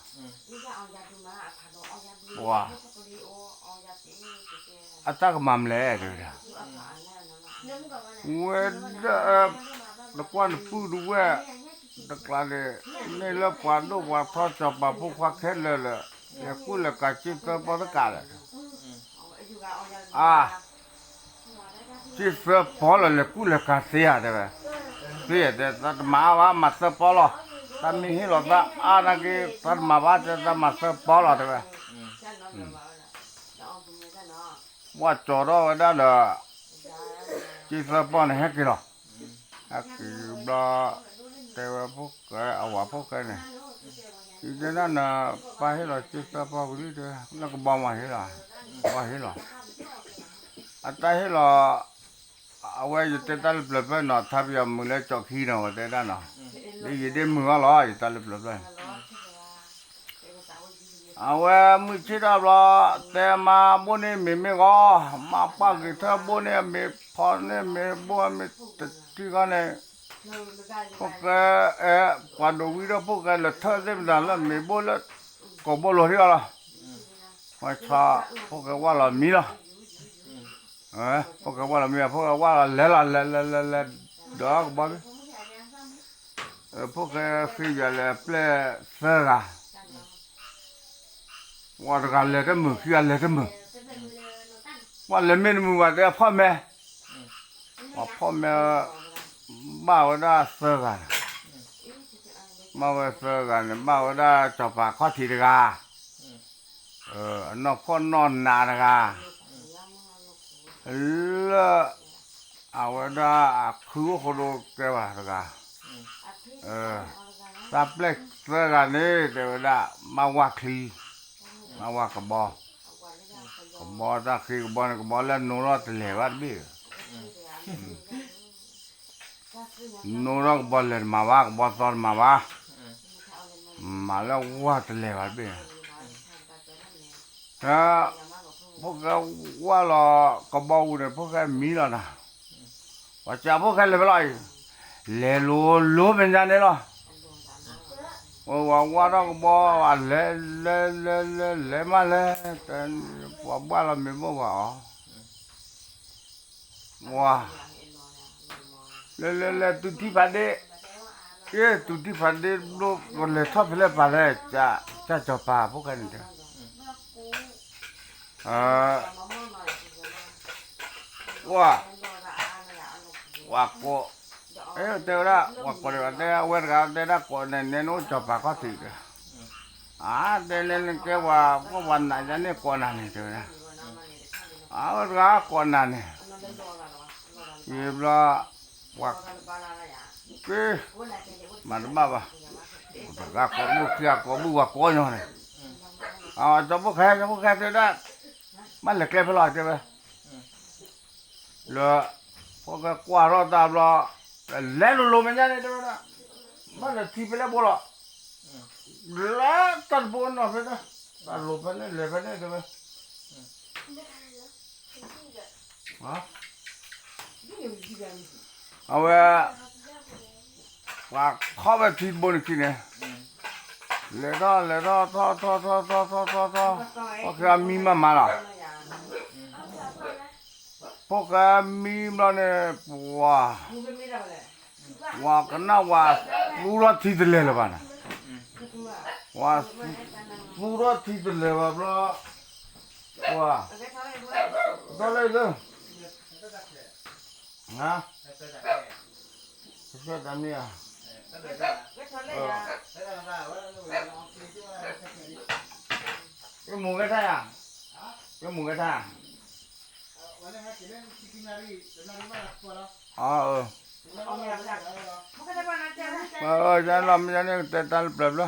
ပှၤ အတၢ်ကမၤမလဲၣ် တဲဝဲဒၣ်, ဝဲဒၣ် တကွၢ်နပုၢ်တဝဲၢ် တကျါန့ၣ် မ့ၢ်လၢပှၤဒိၣ်ပှၤထီစီၤပၤဖိခွါခဲလၢာ်လၢာ် လဲၤကူၣ်လဲၤကၤစ့သၢပီၢ်တကးလဲၣ်, အါ စ့သၢပီၢ်လၢလဲၤကူၣ်လဲၤကၤသ့ဧါ တဲဝဲ, သ့ဧါ တဲ သးတမၤအါဘၣ် မၤသၢပီၢ်လီၤ, တၢ်မ့ၢ်ဟ့ၣ်လီၤသးအါနာ်က့ သးတမၤဘၣ် တဲ သးမၤသၢပီၢ်လီၤ တဲဝဲ, ပှၤကၠီၤထီၣ်ဝဲဒၣ်ဒီး စ့သၢပီၢ်န့ၣ် ဟဲက့ၤလီၤ, ဟဲက့ၤဘျီ တဲဝဲဖိၣ်ဃဲ အဝၤဖိၣ်ဃဲန့ၣ်, ယတဲဒၣ်နပၢ်ဟ့ၣ်လီၤစ့သၢပီၢ်ဝံၤလံ တဲဝဲ လၢကဘီမၤဟ့ၣ်လီၤ, ကဘီဟ့ၣ်လီၤ, အတၢ်ဟ့ၣ်လီၤ, အဝဲယတဲတၢ်လၢပျၢၤပျၢၤနီၤ ထါပယီၤမုၢ်လၢကၠီခံနီၤ ဝဲတဲဒၣ်နီၤ, ဒ်ယဒ့မုာ်အီၤလီၤ ယတၢ်လၢပျၢၤပျၢၤ အဝဲမုၢ်ဆ့ၣ်ထီၣ်ဘျီ, တဲမါဘိၣ်န့ၢ်မ့ၤမ့ၢ်ဂီၤ, မါပှၢ်ဂ့ၤထၢၣ်ဘိၣ်န့ၢ်အမ့ၤ ဖီန့ၢ်မ့ၤဘိၣ်အမ့ၤတထံၣ်ဃီန့ၣ်, ဖိၣ်ဃဲ အဲ ပှၤဒိးဝံၤဒီးဖိၣ်ဃဲလဲၤထၢၣ်သ့ၣ်မတၤလၢမ့ၤဘိၣ်လၢ ကိာ်ဘိၣ်လိၤထံအီၤလီၤ, ဝဲဆီ ဖိၣ်ဃဲဝၢ်လီၤမံလီၤ ဖိၣ်ဃဲဝၢ်လီၤမံ ဖိၣ်ဃဲဝၢ်လီၤလဲၤလီၤ လဲၤလဲၤလဲၤလဲၤ ဒီးကဘီဘ့ၣ်, ဖိၣ်ဃဲဃ့ယၤလဲၤအပျဲၢ်သၢဂၤ, ပှၤတဂၤလဲၤတမုာ် ခံဂၤလဲၤတမုာ်, ပှၤလဲၤမ့ၢ်တမုာ်ဘၣ်တဲအဖီၣ်မဲ, ပှၤဖီၣ်မဲ ဘၣ်ဝဲဒၣ်သၢဂၤန့ၣ်, ဘၣ်ဝဲသၢဂၤန့ၣ် ဘၣ်ဝဲဒၣ်စီၤပၤခီၣ်ထံးတဂၤ အနီၢ်ဖှီၣ်နီၢ်နးတဂၤ, လၢ အဝဲဒၣ်အခုအိၣ်ဃိဒိကဲဘၣ်တဂၤ, သးပျဲၢ်သၢဂၤန့ၣ် တဲဝဲဒၣ် ဘၣ်ဝၣ်ချံ, ဘၣ်ဝၣ်ကဘီ, ကဘီတၢ်ဃ့ကဘီန့ၣ် ကဘီလၢနိထီၣ်တလဲၤဘၣ်တဘ့ၣ် နိထီၣ်ကဘီလဲၤတမၤဘၣ် ကဘီသီတမၤဘၣ်, မၤလၢဝၣ်တလဲၤဘၣ်တဘ့ၣ်, ဖိၣ်ဃဲဝၢ်လီၤကဘီဝံၤန့ၣ် ဖိၣ်ဃဲမံလီၤနၤ, ပှၤစံးဖိၣ်ဃဲလဲၤဖဲလဲၣ်အံၤ, လဲၤလိၤလိၤမဲာ်ညါန့ၣ်လီၤ, ဝဲဝၢ်ထီၣ်ကဘီ ဝဲလဲၤလဲၤလဲၤလဲၤ လဲၤမးလဲၤ, ပှၤဘၣ်လီၤမ့ၤဘိၣ်ဝဲအီၤ ဝါ, လဲၤလဲၤလဲၤ တုၤထံၣ်ဖးဒ့, က့ၤတုၤထံၣ်ဖးဒ့ဘျိ ကလဲၤထီၣ်ဖဲလဲၣ်ပာ်လဲၣ်, ကၢ်စီၤပၤဖိၣ်ဃဲန့ၣ်တဲ, ဝါ, ဝါကိး, တဲဝဲဒၣ် ဝါကိးတဲ အဝဲတဂၤတဲဒၣ်ကိးန့ၣ် နဲနအိၣ်စီၤပၤခီၣ်ထံးဒီး, အါ တဲန့ၣ်နကဲဝဲ ပှၤနးယါန့ၣ်ကိးနၤန့ၣ် တဲဝဲဒၣ်, အဝဲတဂၤကိးနၤန့ၣ်, ယဘျီ ပှၤက့ၤ မၤတဘၣ်ဘၣ်, တဂၤကိးဘူၣ်ခံဂၤကိးဘူၣ်ဝဲကိးညီန့ၣ်, စီၤဖိၣ်ဃဲ စီၤဖိၣ်ဃဲတဲဒၣ်, ဘၣ်လဲၤကျဲဖဲလဲၣ်တဲဝဲ, လၢ ဖိၣ်ဃဲကွၢ်ထီၣ်တၢ်ဘျီ, လဲၤလိၤလိၤမဲာ်ညါန့ၣ်တဲဝဲဒၣ်, ဘၣ်လဲၤထံဖဲလဲၣ်ဘိလီၤ, လဲၤတၢ်တဘိနီၢ်ဖဲဒၣ်, တၢ်လိၤဖဲန့ၣ်လဲၤဖဲန့ၣ်တဲဝဲ အဝဲ ပှၤခီၣ်ဝဲထံတဘိန့ၣ်ခံန့ၣ်, လဲၤထီၣ်လဲၤထီၣ်ထီၣ်ထီၣ်ထီၣ်ထီၣ်ထီၣ်ထီၣ်, ဖိၣ်ဃဲမံမးမးလီၤ, ဖိၣ်ဃဲမံဘျီန့ၣ် ပှၤ ပှၤကနၣ်ဝဲသူထီၣ်ထံတလဲၤလၢၤဘၣ်န့ၣ်, ဝဲသူထီၣ်ထံတလဲၤဘၣ်ဘျီ, ပှၤ ဒီလၢလၢ ဟါ, ကစၢ်တၢ်မ့ၢ်ဧါ, ကမူၤကဲထါယၤ, ကမူၤကဲထါ, အၢ, လီၤမ့ၢ်န့ၣ် ကတဲတၢ်လၢပျၢၤပျၢၤ,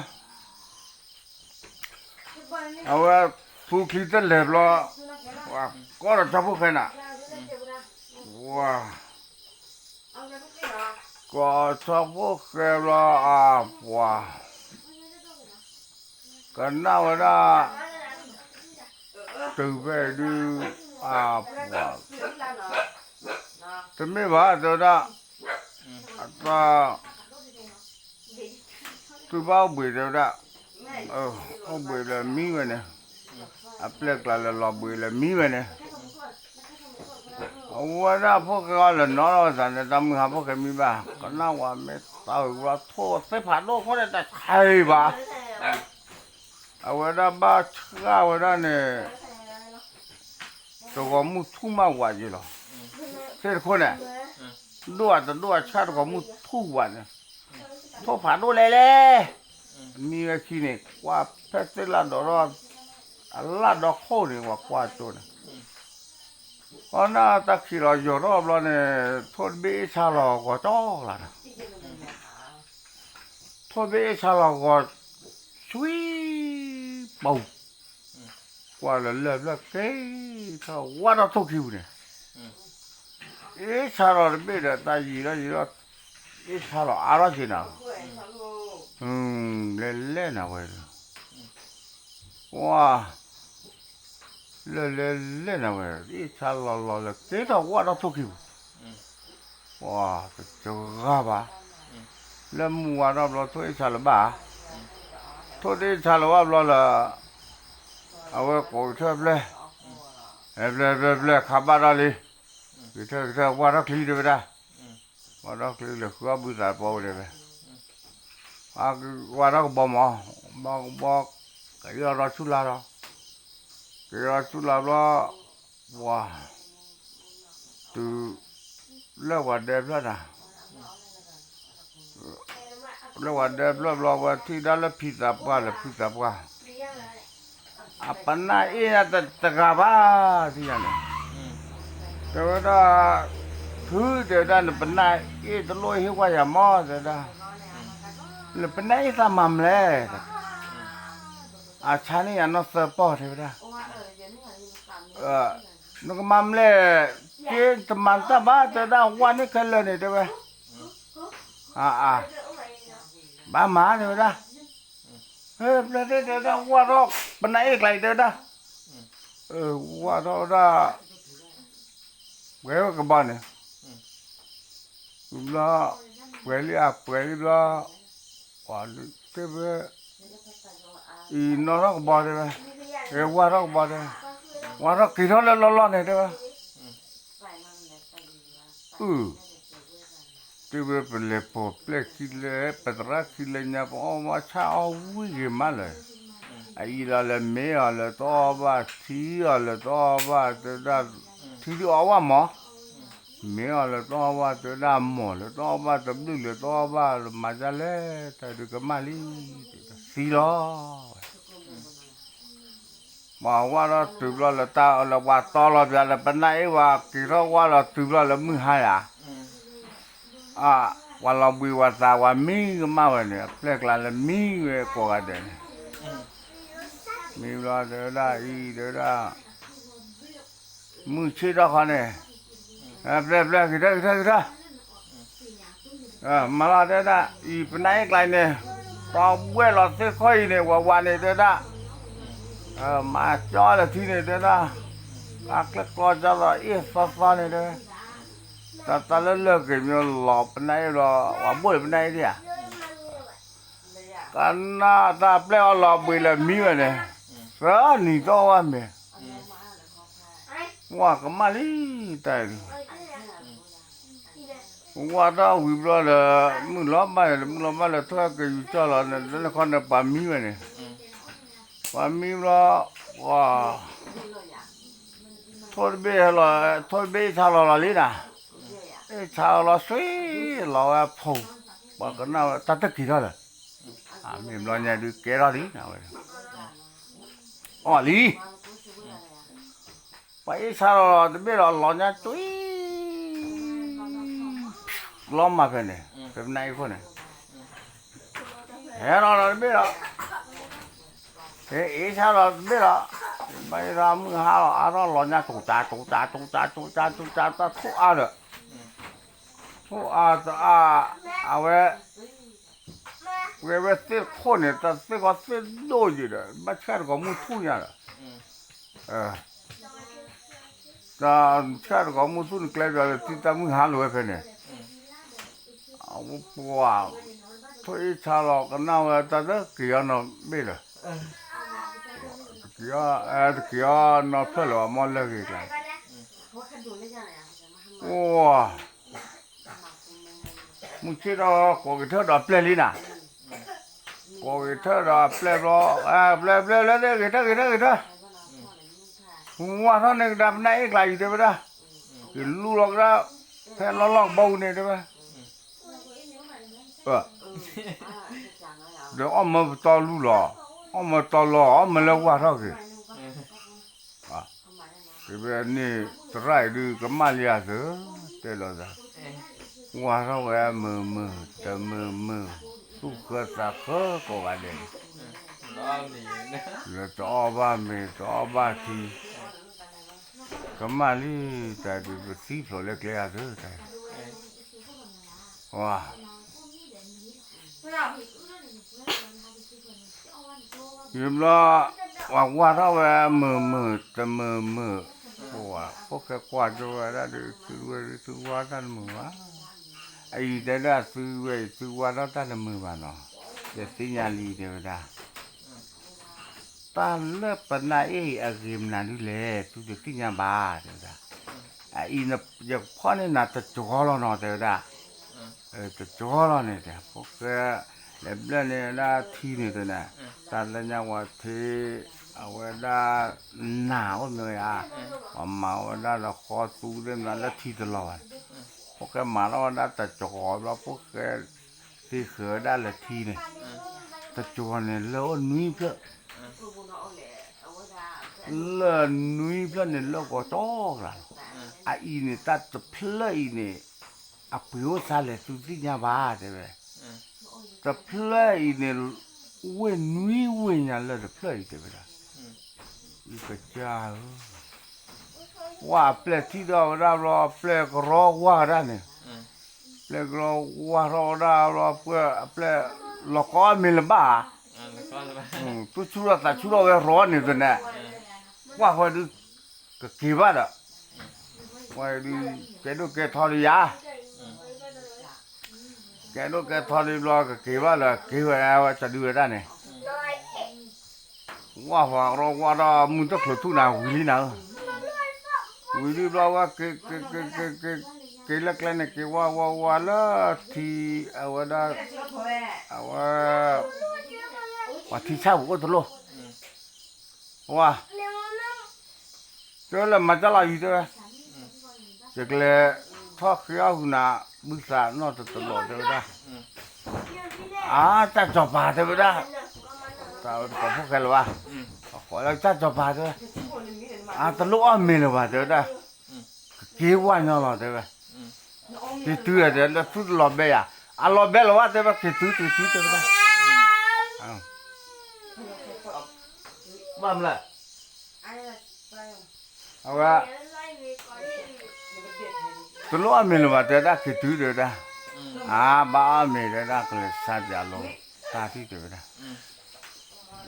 အဝဲ သူချံတလဲၤဘျီ, ကီၢ်ဒီးဆီဖိၣ်ဃဲနၤ, ဝါ ကီၢ်ဆီဖိၣ်ဃဲဘျီ အပှၤ, ကနၣ်ဝဲဒၣ်, တုၤဖဲဒုး, အပှၤ, တမ့ၢ်ဘၣ်တဲဝဲဒၣ်, အတၢ်, သုဘၣ်အိၣ်ဘှံးတဲဝဲဒၣ်, အိၣ်ဘှံးလၢမံဝဲန့ၣ်, အပျဲၢ်ကျါလၢလီၤဘှံးလၢမံဝဲန့ၣ် အဝဲဒၣ်ဖိၣ်ဃဲအီၤလဲၤနီၣ်ထီၣ်ဝဲသးန့ၣ် တၢ်မုၢ်ဟါဖိၣ်ဃဲမံဘၣ် ကနၣ်ဝဲမ့ၢ်သးဝံၤဘျီထိၣ်သ့ၣ်ဖးဒိၣ်ခိၣ်န့ၣ် တၢ်ဆါအံၤဘၣ်, အဝဲဒၣ်ဘၣ်ဆှၣ်ဝဲဒၣ်န့ၣ် တဂီၤမုၢ်ထူၣ်မးဝးယံၤလီၤ, သ့ၣ်တခိၣ်န့ၣ်, ဒိၣ်အတဒိၣ်အဆၣ်တဂီၤမုၢ်ထူၣ်ဝးန့ၣ်, ထိၣ်ဖးဒိၣ်လဲၣ်လဲၣ်, မံဝဲခံန့ၣ် ကွၢ်ဖဲသ့ၣ်လၣ်ဒီး အလၣ်ဒီခိၣ်န့ၣ် ပှၤကွၢ်ကၠိန့ၣ်, အီနၢ်တၢ်ခံးလီၤယိာ်ထီၣ်ဘျီန့ၣ် ထိၣ်တဘ့ၣ်အ့ၣ်ဆါလီၤဂီၤကၠီလၢ်န့ၣ်, ထိၣ်တဘ့ၣ်အ့ၣ်ဆါလီၤဂီၤ ဆွံ, ပူၤ, ကွၢ်လၢလၢၢ်ဖျၢၣ်က့ၤထီၣ်ဝၣ်ထီၣ်ထိၣ်ခံပူၤန့ၣ်, အ့ၣ်ဆါလီၤတဘ့ၣ်ဒီး တၢ်ယံာ်ထီၣ်ယံာ်ထီၣ်, အ့ၣ်ဆါလီၤအါထီၣ်က့ၤနၤ, လဲၤလဲၣ်နၤဝဲ, ဝါ, လၢလဲၤလဲၣ်နၤဝဲ အ့ၣ်ဆါလီၤလီၤလၢက့ၤထီၣ်ဝၣ်ထီၣ်ထိၣ်ခံပူၤ, ဝါ, တဂၤဘၣ်, လၢမုၢ်ဝါထီၣ်ဘျီထိၣ်အ့ၣ်ဆါလၢၤဘၣ်, ထိၣ်တအ့ၣ်ဆါလၢၤဘၣ်ဘျီလၢ အဝဲကိးကထၢၣ်ဖျဲၣ်, ဖျဲၣ်ဖျဲၣ်ဖျဲၣ်ခးဘၣ်ထီၣ်လံ, ကထၢၣ်ကထၢၣ်ဝၣ်ထီၣ်ချံတဲဝဲဒၣ်, ဝၣ်ထီၣ်ချံလၢဃုအီၣ်ဘုသးတပီဝဲတဲဝဲ, ဝၣ်ထီၣ်ကဘီမး, ဘီကဘီ, ကယီၢ်ထီၣ်ဆူၣ်လါထီၣ်, ကယီၢ်ထီၣ်ဆူၣ်လါဘျီ, ဝါ, တုၤ, လၢပှၤဒဲဖျၢၣ်နၤ လၢပှၤဒဲဖျၢၣ်ဘျီ ဝဲထံၣ်ဒၣ်လၢဖံသးပှၢ်လၢဖံသးပှၢ်, အပနၢ်အ့ၣ်တဂၤဘၣ်, ထံၣ်ယၤန့ၣ်, တဲဝဲဒၣ်, ဖုတဲဝဲဒၣ် နပနၢ်အ့ၣ်တလိၣ်ဟ့ၣ်ဝဲယၤမး တဲဝဲဒၣ်, နပနၢ်အ့ၣ်သးမၤမလဲၣ်, အဆါန့ၢ်ယၤနီၢ်သၢပီၢ်တဲဝဲဒၣ် နကမၤမလဲၣ်, က့တမၤတၢ်ဘၣ် တဲဝဲဒၣ် ဝၣ်န့ၢ်ခဲလၢာ်န့ၣ် တဲဝဲ, အၢ, ဘၣ်မၤ တဲဝဲဒၣ်, ဖျဲၣ်သ့ၣ်တဲဝဲဒၣ် ဝၣ်ထီၣ်ပနၢ်အ့ၣ်ကျါအံၤ တဲဝဲဒၣ်, ဝၣ်ထီၣ်ဝဲဒၣ်, ပှဲၤဝဲကဘီန့ၣ် ဘျီ, ပှဲၤလံအပှဲၤလံဘျီ, တဲဝဲ, အံၤနီၣ်ထီၣ်ကဘီတဲဝဲ, ဝၣ်ထီၣ်ကဘီတဲ, ဝၣ်ထီၣ်က့ၤထီၣ်လၢလီၢ်လီၢ်န့ၣ်တဲဝဲ, အု, တဲဝဲပလဲၤပိာ်ပျဲၢ်ခံလဲၣ် ပသရၣ်ခံလဲၣ်ညါ ပအီၣ်ဘၣ်ဆၣ်အီၣ်ဝံၣ်ဂ့ၤမးလၢ, အအံၤလီၤလၢမ့ၢ်အီၤလၢတအီၣ်ဘၣ် ထံအီၤလၢတအီၣ်ဘၣ် တဲဒၣ်, ထံဒုးအီၣ်ဘၣ်မး, မ့ၢ်အီၤလၢတအီၣ်ဘၣ် တဲဒၣ် မိၢ်လၢတအီၣ်ဘၣ် တဘျုးလၢတအီၣ်ဘၣ် မၤဒ်လဲၣ် တၢ်ဒုးကမၣ်လံ, သံလီၤ ပှၤဝၣ်ထီၣ်တုၤဘျီလၢတၢ်လၢပှၤတီလီၤပျးလၢပနၢ်အ့ၣ်ဝဲ က့ၤထီၣ်ဝၣ်လီၤတုၤဘျီလၢမုၢ်ဟါယၤ, အ, ပှၤလီၤဘှံးဝဲသး ပှၤမံကမၣ်ဝဲန့ၣ် အပျဲၢ်ကျါလၢမံဝဲကိးဂၤဒဲးန့ၣ်, မံဘျီတဲဝဲဒၣ်အံၤ တဲဝဲဒၣ် မုၢ်ဆ့ၣ်ထီၣ်ခီန့ၣ်, ပျဲၢ်ပျဲၢ် က့ၤထီၣ်က့ၤထီၣ်က့ၤထီၣ်, မၤလီၤတဲဝဲဒၣ် အံၤပနၢ်အ့ၣ်ကျါအံၤန့ၣ်, ပှၤဝဲၢ်လီၤသ့ၣ်ခီအံၤန့ၣ် ဝဲဝဲန့ၣ်တဲဝဲဒၣ်, မၤကၠီလၢထံန့ၣ်တဲဝဲဒၣ်, အကျဲၣ်ကျီကၠီလီၤအ့ၣ်သီသီန့ၣ်တဲဝဲ, တၢ်တၢ်လၢလၢက့ၤမ့ၢ်လီၤပနၢ်အ့ၣ်ဘျီ ပှၤဘိၣ်လၢပနၢ်အ့ၣ်ဒံးဧါ ကနၣ်တၢ်ပျဲၢ်အီၤလီၤဘှံးလၢမံဝဲန့ၣ်, သၢနံၤတအီၣ်ဝဲမ့ၢ်, ဝၣ်ကမၣ်လံ, တၢ်အံၤ, ဝၣ်ထီၣ်ဝံၤဘျီလၢ, မုၢ်လီၤဘၣ်န့ၣ် မုၢ်လီၤဘၣ်လၢ ထိၣ်ကယူၤကၠီလီၤန့ၣ် လၢနခီန့ၣ် ပှၤမံဝဲန့ၣ်, ပှၤမံဘျီ, ဝါ, ထိၣ်တဘ့ၣ်ဟဲလီၤ, ထိၣ်တဘ့ၣ်အ့ၣ်ဆါလီၤလီၤလံနၤ, အ့ၣ်ဆါလီၤလီၤ ဆွံလီၤဝဲဖိ, ပှၤကနၣ်ဝဲတၢ်တက့ၤထီၣ်လၢၤ, မ့ၢ်ဘျီညါဒုးကဲထီၣ်လံ, အီၣ်လံ, ပှၤအ့ၣ်ဆါလီၤတဘ့ၣ်ဒီးလီၤညါကွံာ်, လီၤမၢ်ဖဲန့ၣ်, ဖဲပနၢ်အ့ၣ်ခိၣ်န့ၣ်, ဟဲလီၤဒီးတဘ့ၣ်ဒီး, ဟဲအ့ၣ်ဆါလီၤတဘ့ၣ်ဒီး, ဘၣ်အ့ၣ်ဆါမုၢ်ဟါလီၤအါထီၣ်လီၤညါ တိၤတၢ်တိၤတၢ်တိၤတၢ်တိၤတၢ်တိၤတၢ်တၢ်ထိၣ်အါဒီး, ထိၣ်အါတအါ, အဝဲ ပှဲၤဝဲသ့ၣ်ခိၣ်န့ၣ် တၢ်သ့ၣ်ခီသ့ၣ်ဒိၣ်ယံၤဒီး ဘၣ်ဆၣ်တကိးမုၢ်ထူၣ်ညါဒီး, တၢ်ဆၣ်တကိးမုၢ်ထူၣ်န့ၣ် ကျဲပျီလၢ တံတၢ်မုၢ်ဟါလီၤဝဲဖဲန့ၣ်, ပှၤ ထိၣ်အ့ၣ်ဆါလီၤ ကနၣ်ဝဲတၢ်တက့ၤအီၤနီတဘ့ၣ်လၢၤ, တက့ၤအီၤနီဖျၢၣ်လၢၤဘၣ် မ့ၢ်လၢဂ့ၤကျါ, ပှၤ မုၢ်ဆ့ၣ်ထီၣ်ကိးက့ၤထၢၣ်ဒီးအပျဲၢ်လံနၤ, ကိးက့ၤထၢၣ်ဒီးအပျဲၢ်ဘျီ, ပျဲၢ်ပျဲၢ်ပျဲၢ် ဂ့ၤထၢၣ်ဂ့ၤထၢၣ်ဂ့ၤထၢၣ်, ဝါထီၣ်န့ၢ်ကဒါပနၢ်အ့ၣ်ကျါအံၤတဲဝဲဒၣ်, က့ၤလူလီၤကဒါ, ဖဲလီၢ်လီၢ်ကဘီပူၤန့ၣ်တဲဝဲ, ဒီးအီၣ်မၢပတီၢ်လူလီၤ, အီၣ်မၢတီၢ်လီၤ အီၣ်မၢလၢဝါထီၣ်က့ၤ တဲဝဲန့ၣ် သရၣ်အံၤဒုးကမၣ်လံဧါသၢ, တဲလီၤသး, ဝါထီၣ်ဝဲမုာ်မုာ် တမုာ်မုာ်, သူၣ်ဃၢသးဃၢကိးဂၤဒဲး, လၢတအီၣ်ဘၣ်မ့ၤ တအီၣ်ဘၣ်ထံ, ကမၣ်လံ တၢ်ဒုးပသံဖျိးလၢကျဲဧါသၢ, တၢ်, ဝါ ယဘျီ ပှၤဝါထီၣ်ဝဲမုာ်မုာ် တမုာ်မုာ်, ပှၤဖိၣ်ဃဲကွၢ်ကၠိဝဲဒၣ်ဒုး သုဝဲဒုးသုဝါတၢ်တမုာ်ဘၣ်, အအံၤတဲဒၣ်သုဝဲအံၤ သုဝါထီၣ်တၢ်တမုာ်ဘၣ်နီၤ, ယသ့ၣ်ညါလံတဲဝဲဒၣ် တၢ်လၢပနၢ်အ့ၣ်အဂ့ၤမနုၤဒုလဲၣ် သုတသ့ၣ်ညါဘၣ် တဲဝဲဒၣ်, အအံၤ ယကဖီၣ်န့ၢ်နၤတကီလီၤနီၤ တဲဝဲဒၣ်, တကီလီၤန့ၣ် တဲ ဖိၣ်ဃဲ လဲၤဘျဲၣ်န့ၢ်ဝဲဒၣ်ထံန့ၣ်တဲန့ၣ်, တၢ်လၢညါဝဲထံ အဝဲဒၣ် နၢ်အိၣ်မ့ၢ်ဧါ, ပှၤမၤဝဲဒၣ်ဒီးဃီသူသ့ၣ်မနုၤလၢထံတလီၤဘၣ်, ဖိၣ်ဃဲမၤထီၣ်ဝဲဒၣ်တကီဘျီ ဖိၣ်ဃဲ သ့ဃၢၤဝဲဒၣ်လၢထံန့ၣ်, တကီန့ၣ်လၢအိၣ်နွံဖျၢၣ်, လၢနွံဖျၢၣ်န့ၣ်လၢဂီၤကၠီကျါလီၤ, အအံၤန့ၣ် တၢ်တဖျၢၣ်အံၤန့ၣ် အပှ့ၤအိၣ်သးလဲၣ် သုသ့ၣ်ညါဘၣ် တဲဝဲ, တဖျၢၣ်အံၤန့ၣ် ဝ့ၢ်နွံဝ့ၢ်ညါလၢတဖျၢၣ်အံၤ တဲဝဲဒၣ်, အံၤကစၢ်ဧၢ, ဝဲအပျဲၢ်ထံၣ်ထီၣ်ဝဲဒၣ်ဘျီ အပျဲၢ်ကရီဝါဝဲဒၣ်န့ၣ်, ပျဲၢ်ကရီဝါထီၣ်ဝဲဒၣ်ဘျီ ပှဲၤအပျဲၢ် လီၤကီအီၣ်မ့ၤလၢၤဘၣ်ဧါ, သူၣ်ဆူၣ်ထီၣ်သးဆူၣ်ထီၣ်ဝဲရီန့ၣ်သန့ၣ်, ကွၢ်ဃီဒုး ကက့ၤဘၣ်ဒီး, ဝဲဒုး ကဲဒိၣ်ကဲထီဒုးယၤ, ကဲဒိၣ်ကဲထီဒုးဘျီ ကက့ၤဘၣ်လၢ က့ၤဝဲဒၣ်ဝဲကဒုဝဲဒၣ်န့ၣ်, ဝါပှၤကရီဝါထီၣ်မုၢ်တချုးထူၣ်နၤ ဝံၤလံနၤဧၢ, ဝံၤလံဘျီဝဲ က့ၤလၢကျဲန့ၣ် က့ၤဝါဝါဝါလၢထံ အဝဲဒၣ် အဝဲ ပှၤထံဆၣ်ပူၤအိၣ်တလိၣ်, ဝါ တဲလၢမၤတၢ်လီၤယံၤတဲဝဲ, ယကလဲၤထီၣ်ဃ့အီၣ်ဃုာ်နၤ ဘုသးနီၢ်တတလိၣ်တဲဝဲဒၣ်, အါ တၢ်စီၤပၤတဲဝဲဒၣ်, တၢ်ဝဲတကိးဖိၣ်ဃဲလၢၤဘၣ်, အဃိလၢတၢ်စီၤပၤတဲဝဲ, အါ တလိၣ်အီၣ်မ့ၤလၢၤဘၣ်တဲဝဲဒၣ်, ကက့ၤဝါညီလီၤတဲဝဲ, က့ၤတုၤဒီးတဲ လၢသူၣ်တလီၤဘဲယၤ, အလီၤဘဲလၢၤဘၣ်တဲဝဲ က့ၤတုၤ က့ၤတုၤတဲဝဲဒၣ်, ဘၣ်မလဲၣ် အဝဲ တလိၣ်အီၣ်မ့ၤလၢၤဘၣ်တဲဝဲဒၣ် က့ၤတုၤတဲဝဲဒၣ်, အါ ဘၣ်အီၣ်မ့ၤတဲဝဲဒၣ် ကလဲၤဆါပၠးလီၤ တၢ်ထံၣ်တဲဝဲဒၣ်,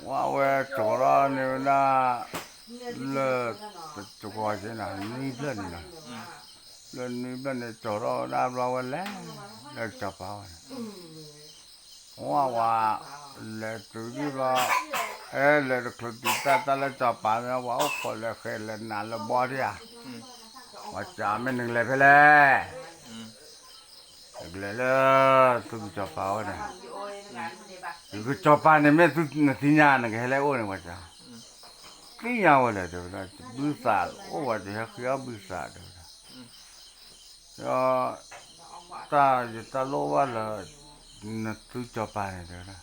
ဝဲအဝဲကၠီၤထီၣ်န့ၢ်ဝဲဒၣ် လၢ တကီၤက့နၤ နွံဖျၢၣ်န့ၣ်နီၤ, လၢနွံဖျၢၣ်န့ၣ် ကၠီၤထီၣ်ဝဲဒၣ်ဘျီဝဲလဲၤ လၢစီၤပၤဝဲန့ၣ် ဝဲဝဲ လဲၤတုၤဒံးဘျီ, အဲ လဲၤတချုးတုၤတၢ်တၢ်လၢစီၤပၤမ့ၢ် ပှၤအိၣ်ခိးလဲၤဃဲၤလဲၤနးလၢဘီဒံးဧါ, ပှၤစံးမ့ၢ်နကလဲၤဖဲလဲၣ်, နကလဲၤလၢ သုကစီၤပၤဝဲန့ၣ်, သုကစီၤပၤန့ၣ်မ့ၢ်သုနသ့ၣ်ညါ နကဟဲလၢအအိၣ်န့ၣ် ပှၤစံး, သ့ၣ်ညါဝဲလဲၣ်တဲဝဲဒၣ်, ဘုသးအိၣ်ဝဲတဟဲဃ့အီၣ်ဘုသးတဲဝဲဒၣ် ဒီး တၢ်ယတၢ်လိၣ်ဘၣ်လၢ က နသုစီၤပၤန့ၣ်တဲဝဲဒၣ်,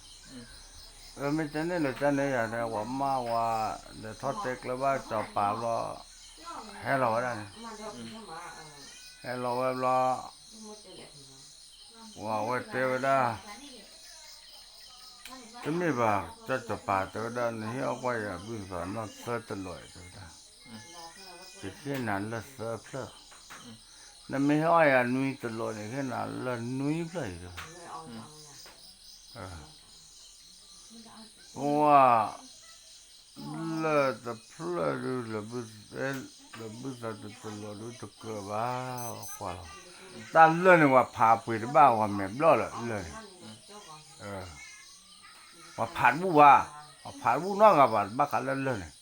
အမ့ၢ်တဲန့ၣ်လၢတၢ်န့ၣ်ယၤဒီး ပှၤမါဝၤ ဒီးထီၣ်တဲကျၢၤဘၣ်စီၤပၤဘျီ, ဟဲလီၤဝဲဒၣ်န့ၣ်, ဟဲလီၤဝဲဘျီ, ဝၤဝဲတဲဝဲဒၣ်, တမ့ၢ်ဘၣ်, ကစၢ်စီၤပၤတဲဝဲဒၣ် နဟ့ၣ်အီၣ်ကွၢ်ယၤဘုၣ်သးနီၢ်သၢတလိာ်တဲဝဲဒၣ်, ယဟ့ၣ်နၤလၢၢ်သၢဖျၢၣ်, နမ့ၢ်ဟ့ၣ်အီၣ်ယၤနွံတလိာ်န့ၣ် ယဟ့ၣ်နၤလၢၢ်နွံဖျၢၣ်အံၤတဲဝဲ, ပဝဲ လၢၢ်တဖျၢၣ်ဒုး လၢၢ်ဘုၣ်သးတတလိာ်ဒုးတကြၢးဘၣ်, ကွၢ်လီၤ, တၢ်လၢၢ်န့ၣ် ပှၤဖးပှ့ၤတဘၣ် ပှၤမဲာ်ဘျီၣ်လၢလၢၢ်န့ၣ်, ပှၤဖးတဘူၣ်ဘၣ်, ပှၤဖးတဘူၣ်နီတဂၤဘၣ် တဘၣ်ဃးလၢလၢၢ်န့ၣ်,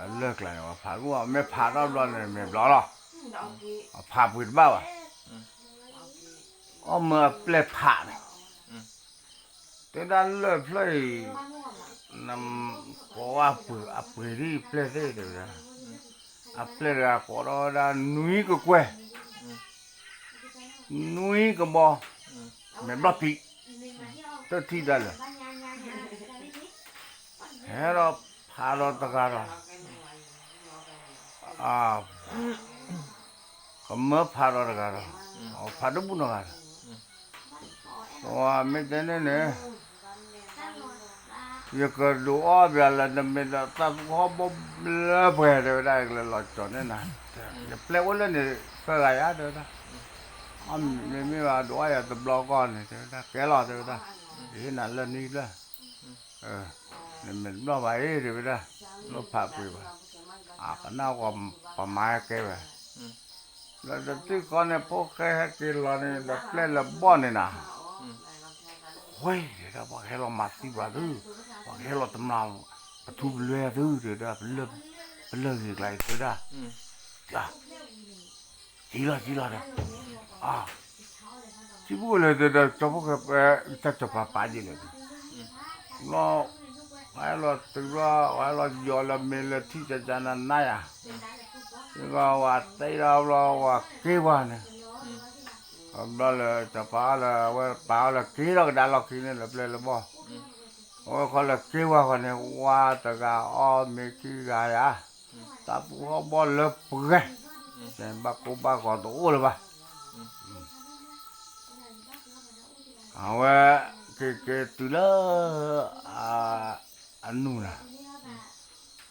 အလၢၢ်ကျါန့ၣ် ပှၤဖးတဘူၣ်ဘၣ် မ့ၢ်ဖးထီၣ်ဘျီန့ၣ် မဲာ်ဘျီၣ်လီၤ, ပှၤဖးပှ့ၤတဘၣ်ဘၣ်, အီၣ်မၢအပျဲၢ်ဖးန့ၣ် တဲဒၣ်လၢၢ်ဖျၢၣ်အံၤ, ကိးဝဲအပှ့ၤဒ်အပျဲၢ်သ့ၣ်တဲဝဲဒၣ်, အပျဲၢ်တဂၤကိးထီၣ်ဝဲဒၣ်နွံကကွဲၢ်, နွံကဘီ, မဲာ်ဘျီၣ်ပံး, တထံၣ်ဒၣ်လဲာ်, ဟဲလီၤဖးဒီးတဂၤဒီး ကမၢဖးဒီးတဂၤဒီး, ဖးတဘူၣ်နီတဂၤဒီး, ပှၤမ့ၢ်တဲန့ၣ်န့ၣ်, ယကဒုးအီၣ်ဘၣ်လၢနမ့ၢ်ဒီးတၢ်သူၣ်ဟီၣ်ဘီလၢပှဲၤတဲဝဲဒၣ် ယကလဲၤလီၤကၠီၤန့ၢ်နၤ, ယပျဲၢ်အိၣ်လၢန့ၣ်သၢဂၤယါတဲဝဲဒၣ်, အမ့မ့ၢ်ဘၣ်ဒုးအီၣ်ယၤတဘျီကီၢ်န့ၣ် တဲဝဲဒၣ် ကဲလီၤတဲဝဲဒၣ်, ယဟ့ၣ်နၤလၢနွံဖျၢၣ် နမ့ၢ်တဘျီၣ်ဘၣ်အ့ၣ်တဲဝဲဒၣ်, လိၣ်ဖးပှ့ၤဘၣ်, အကနၣ်ပှၤမၤကဲဝဲ, လၢတထံၣ်ဃီန့ၣ် ဖိၣ်ဃဲဟဲက့ၤလီၤန့ၣ် ဒီးပျဲၢ်လၢဘီၣ်န့ၣ်နၤ, ဝဲတဲဒၣ် ပှၤကဟဲလီၤမၤသံပှၤသု, ပှၤကဟဲလီၤတမျာ်ပထူပလွဲသုတဲဝဲဒၣ်, ပလၢၢ်ဂ့ၤကျါအံၤတဲဝဲဒၣ်, ကံလီၤကံလီၤဒီး, ကံဖိလဲၣ်တဲဒီး ကၠီဖိၣ်ဃဲ တၢ်စီၤပၤပာ်က့ၤလဲၣ်, လီၤ, ပှၤဟဲလီၤတုၤဘျီ ပှၤဟဲလီၤယီၤလၢမ့ၢ်လၢထံၣ်ကကနၤနါယၤ, ယဂီၢ်ဝၤတဲဒီးဘျီဝၤက့ၤဝဲန့ၣ်, ဘျီလၢစီၤပၤအီၣ်လၢ အဝဲပာ်အီၤလၢက့ၤထီၣ်ကဒါလီၢ်ခံန့ၣ် လၢပျဲၢ်လၢဘီၣ်, အဝဲခီလၢက့ၤဝဲဃီန့ၣ် ဝၤတဂၤအီၣ်မ့ၤခံဂၤယၤ, တၢ်သူၣ်ဟီၣ်ဘီၣ်လၢပှဲၤ, ဘၣ်ကိၢ်ဘၣ်ဂီၤတအိၣ်လၢၤဘၣ်, အဝဲ က့ၤက့ၤတုၤလၢ အနူၢ်နၤ,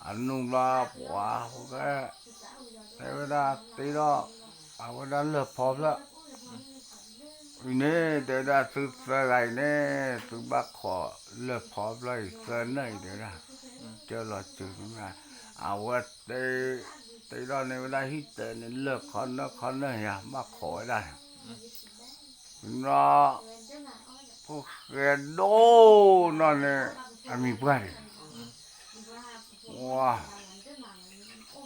အနူၢ်ဘျီပှၤ တဲဝဲဒၣ်တ့ထီၣ် အဝဲဒၣ်လၢၢ်ဖီဖျၢၣ်, အံၤန့ၣ် တဲဝဲဒၣ်သုသၢဂၤအံၤန့ၣ် သုဘၣ်ခိးလၢၢ်ဖီဖျၢၣ်အံၤသၢနၢၣ်အံၤတဲဝဲဒၣ်, ကၢလီၤစၢၤန့ၣ်, အဝဲ တ့ထီၣ်န့ၢ်ဝဲဒၣ်ဟံၣ်တဲာ်န့ၣ် လၢၢ်ခီနၢၣ်ခီနၢၣ်ယၤ ဘၣ်ခိးဝဲဒၣ်န့ၣ်, ဒီး ဖိၣ်ဃဲဒိၣ်နီၢ်န့ၣ် အမံၤပှၢ်န့ၣ်, ဝါ,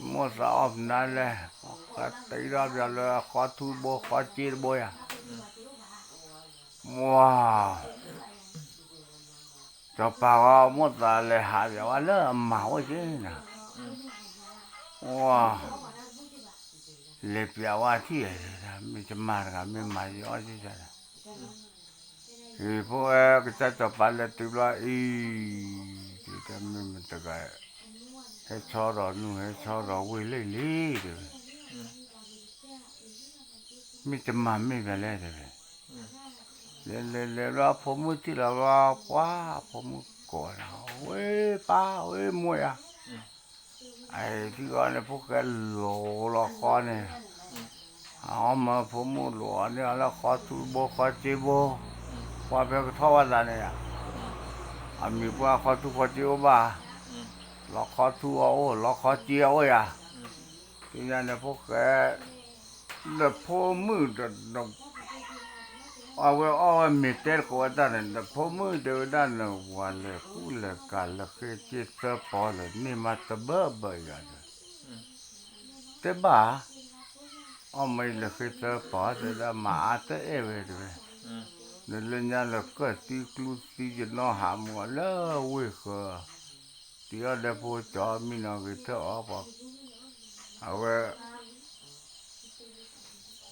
မိၣ်သးအီၣ်ပနါလဲၣ်, ဖိၣ်ဃဲတ့ထီၣ်ပယီၤလၢဃီထူတဘိ ဃီစ့တဘိယၤ, ဝါ, စီၤပၤဝဲမိၣ်သးလဲၤဟးပယီၤဝဲလၢအမၤအိၣ်က့ၤနၤ, ဝါ, လဲၤပျးဝဲထံၣ်, မ့ၢ်တမၤတဂၤ မ့ၢ်မၤယအီၣ်က့ၤဒီး ဟံၣ်ဖိဝဲကစၢ်စီၤပၤလဲၤတုၤဘျီအံၤ, တဲမ့ၢ်မတဂၤ ဟဲဆီဒီးနူၢ် ဟဲဆီဒီးဝ့ၢ်လံလံ, တဲဝဲ, မ့ၢ်တမၤမ့ၢ်ပှၤလဲၣ် တဲဝဲ, လဲၤလဲၤလဲၤဘျီ အဖိမုၣ်ထံၣ်လီၤဘျီ ပှၤအဖိမုၣ်ကိးဒီး ဝ့ၢ်ပၢ် ဝ့ၢ်မိၢ်ယၤ အံၤထံၣ်ဃီန့ၣ် ဖိၣ်ဃဲလိၤလီၤဃီန့ၣ်, အအီၣ်မၢဖိမုၣ်လိၤအီၤန့ၢ်အီၤလၢဃီထူတဘိ ဃီစ့ဘိ, ပှၤဖဲကထီၣ်ဝဲသးန့ၣ်ယါ, အမံၤပှၢ်ဃီထူဃီစ့အိၣ်ဘၣ်, လီၤဃီထူအအိၣ် လီၤဃီစ့အအိၣ်ယါ, သ့ၣ်ညါန့ၣ်ဖိၣ်ဃဲ ဒီးဖိမုၣ်ဒီး အဝဲအီၣ်ဝဲမ့ၤတဲတကိးဝဲတၢ်န့ၣ် ဒီးဖိမုၣ်တဲဝဲဒၣ်န့ၣ် ပှၤလဲၤကူၣ်လဲၤကၤလၢဃ့စ့သၢပီၤလၢ မ့ၢ်မးတဘၢဘၢယၤဒီး တဲဘၣ်, အီၣ်မ့ၤလၢဃ့သၢပီၤ တဲဒၣ်မၤအါတအဲၣ်ဝဲတဲဝဲ, နလၢညါလၢကၢၢ်သံကျူသံယနီၢ်ဟးမူအီၤလၢဝ့ၢ်ဃၢၤ တံၤအီၣ်ဒဲဖိကၠီမံနီၤဂ့ၤထၢၣ်အီၤပှၤ, အဝဲ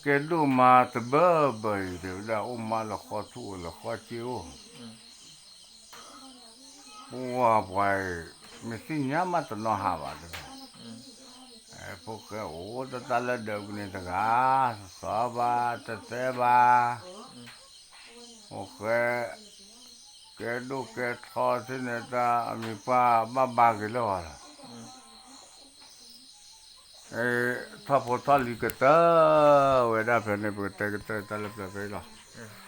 ပ ကဲဒိၣ်မးတဘၢဘၢအံၤ တဲဝဲဒၣ် အိၣ်မးလၢဃီထူၣ်အိၣ်လၢဃီစ့အိၣ်, ပှၤပှၤအံၤ မ့ၢ်သ့ၣ်ညါမးတနီၤဟးဘၣ်တဲဝဲ, ဖိၣ်ဃဲအိၣ်တၢ်တၢ်လၢဒၢးပူၤန့ၣ်တဂၤ, စီၤဘၣ်တသဲဘၣ်, ဖိၣ်ဃဲ ကဲဒိၣ်ကဲထီသ့ၣ်န့ၣ် တၢ်အမံၤပှၢ်ဘၣ်ဘါက့ၤလၢအီၤလီၤ. ထီၣ်ဖိထီၣ်လံၤကတၢၢ်ဝဲဒၣ်ဖဲန့ၣ် ပကတဲကတၢၢ်တၢ်လၢပျၢၤဖဲအံၤလီၤ.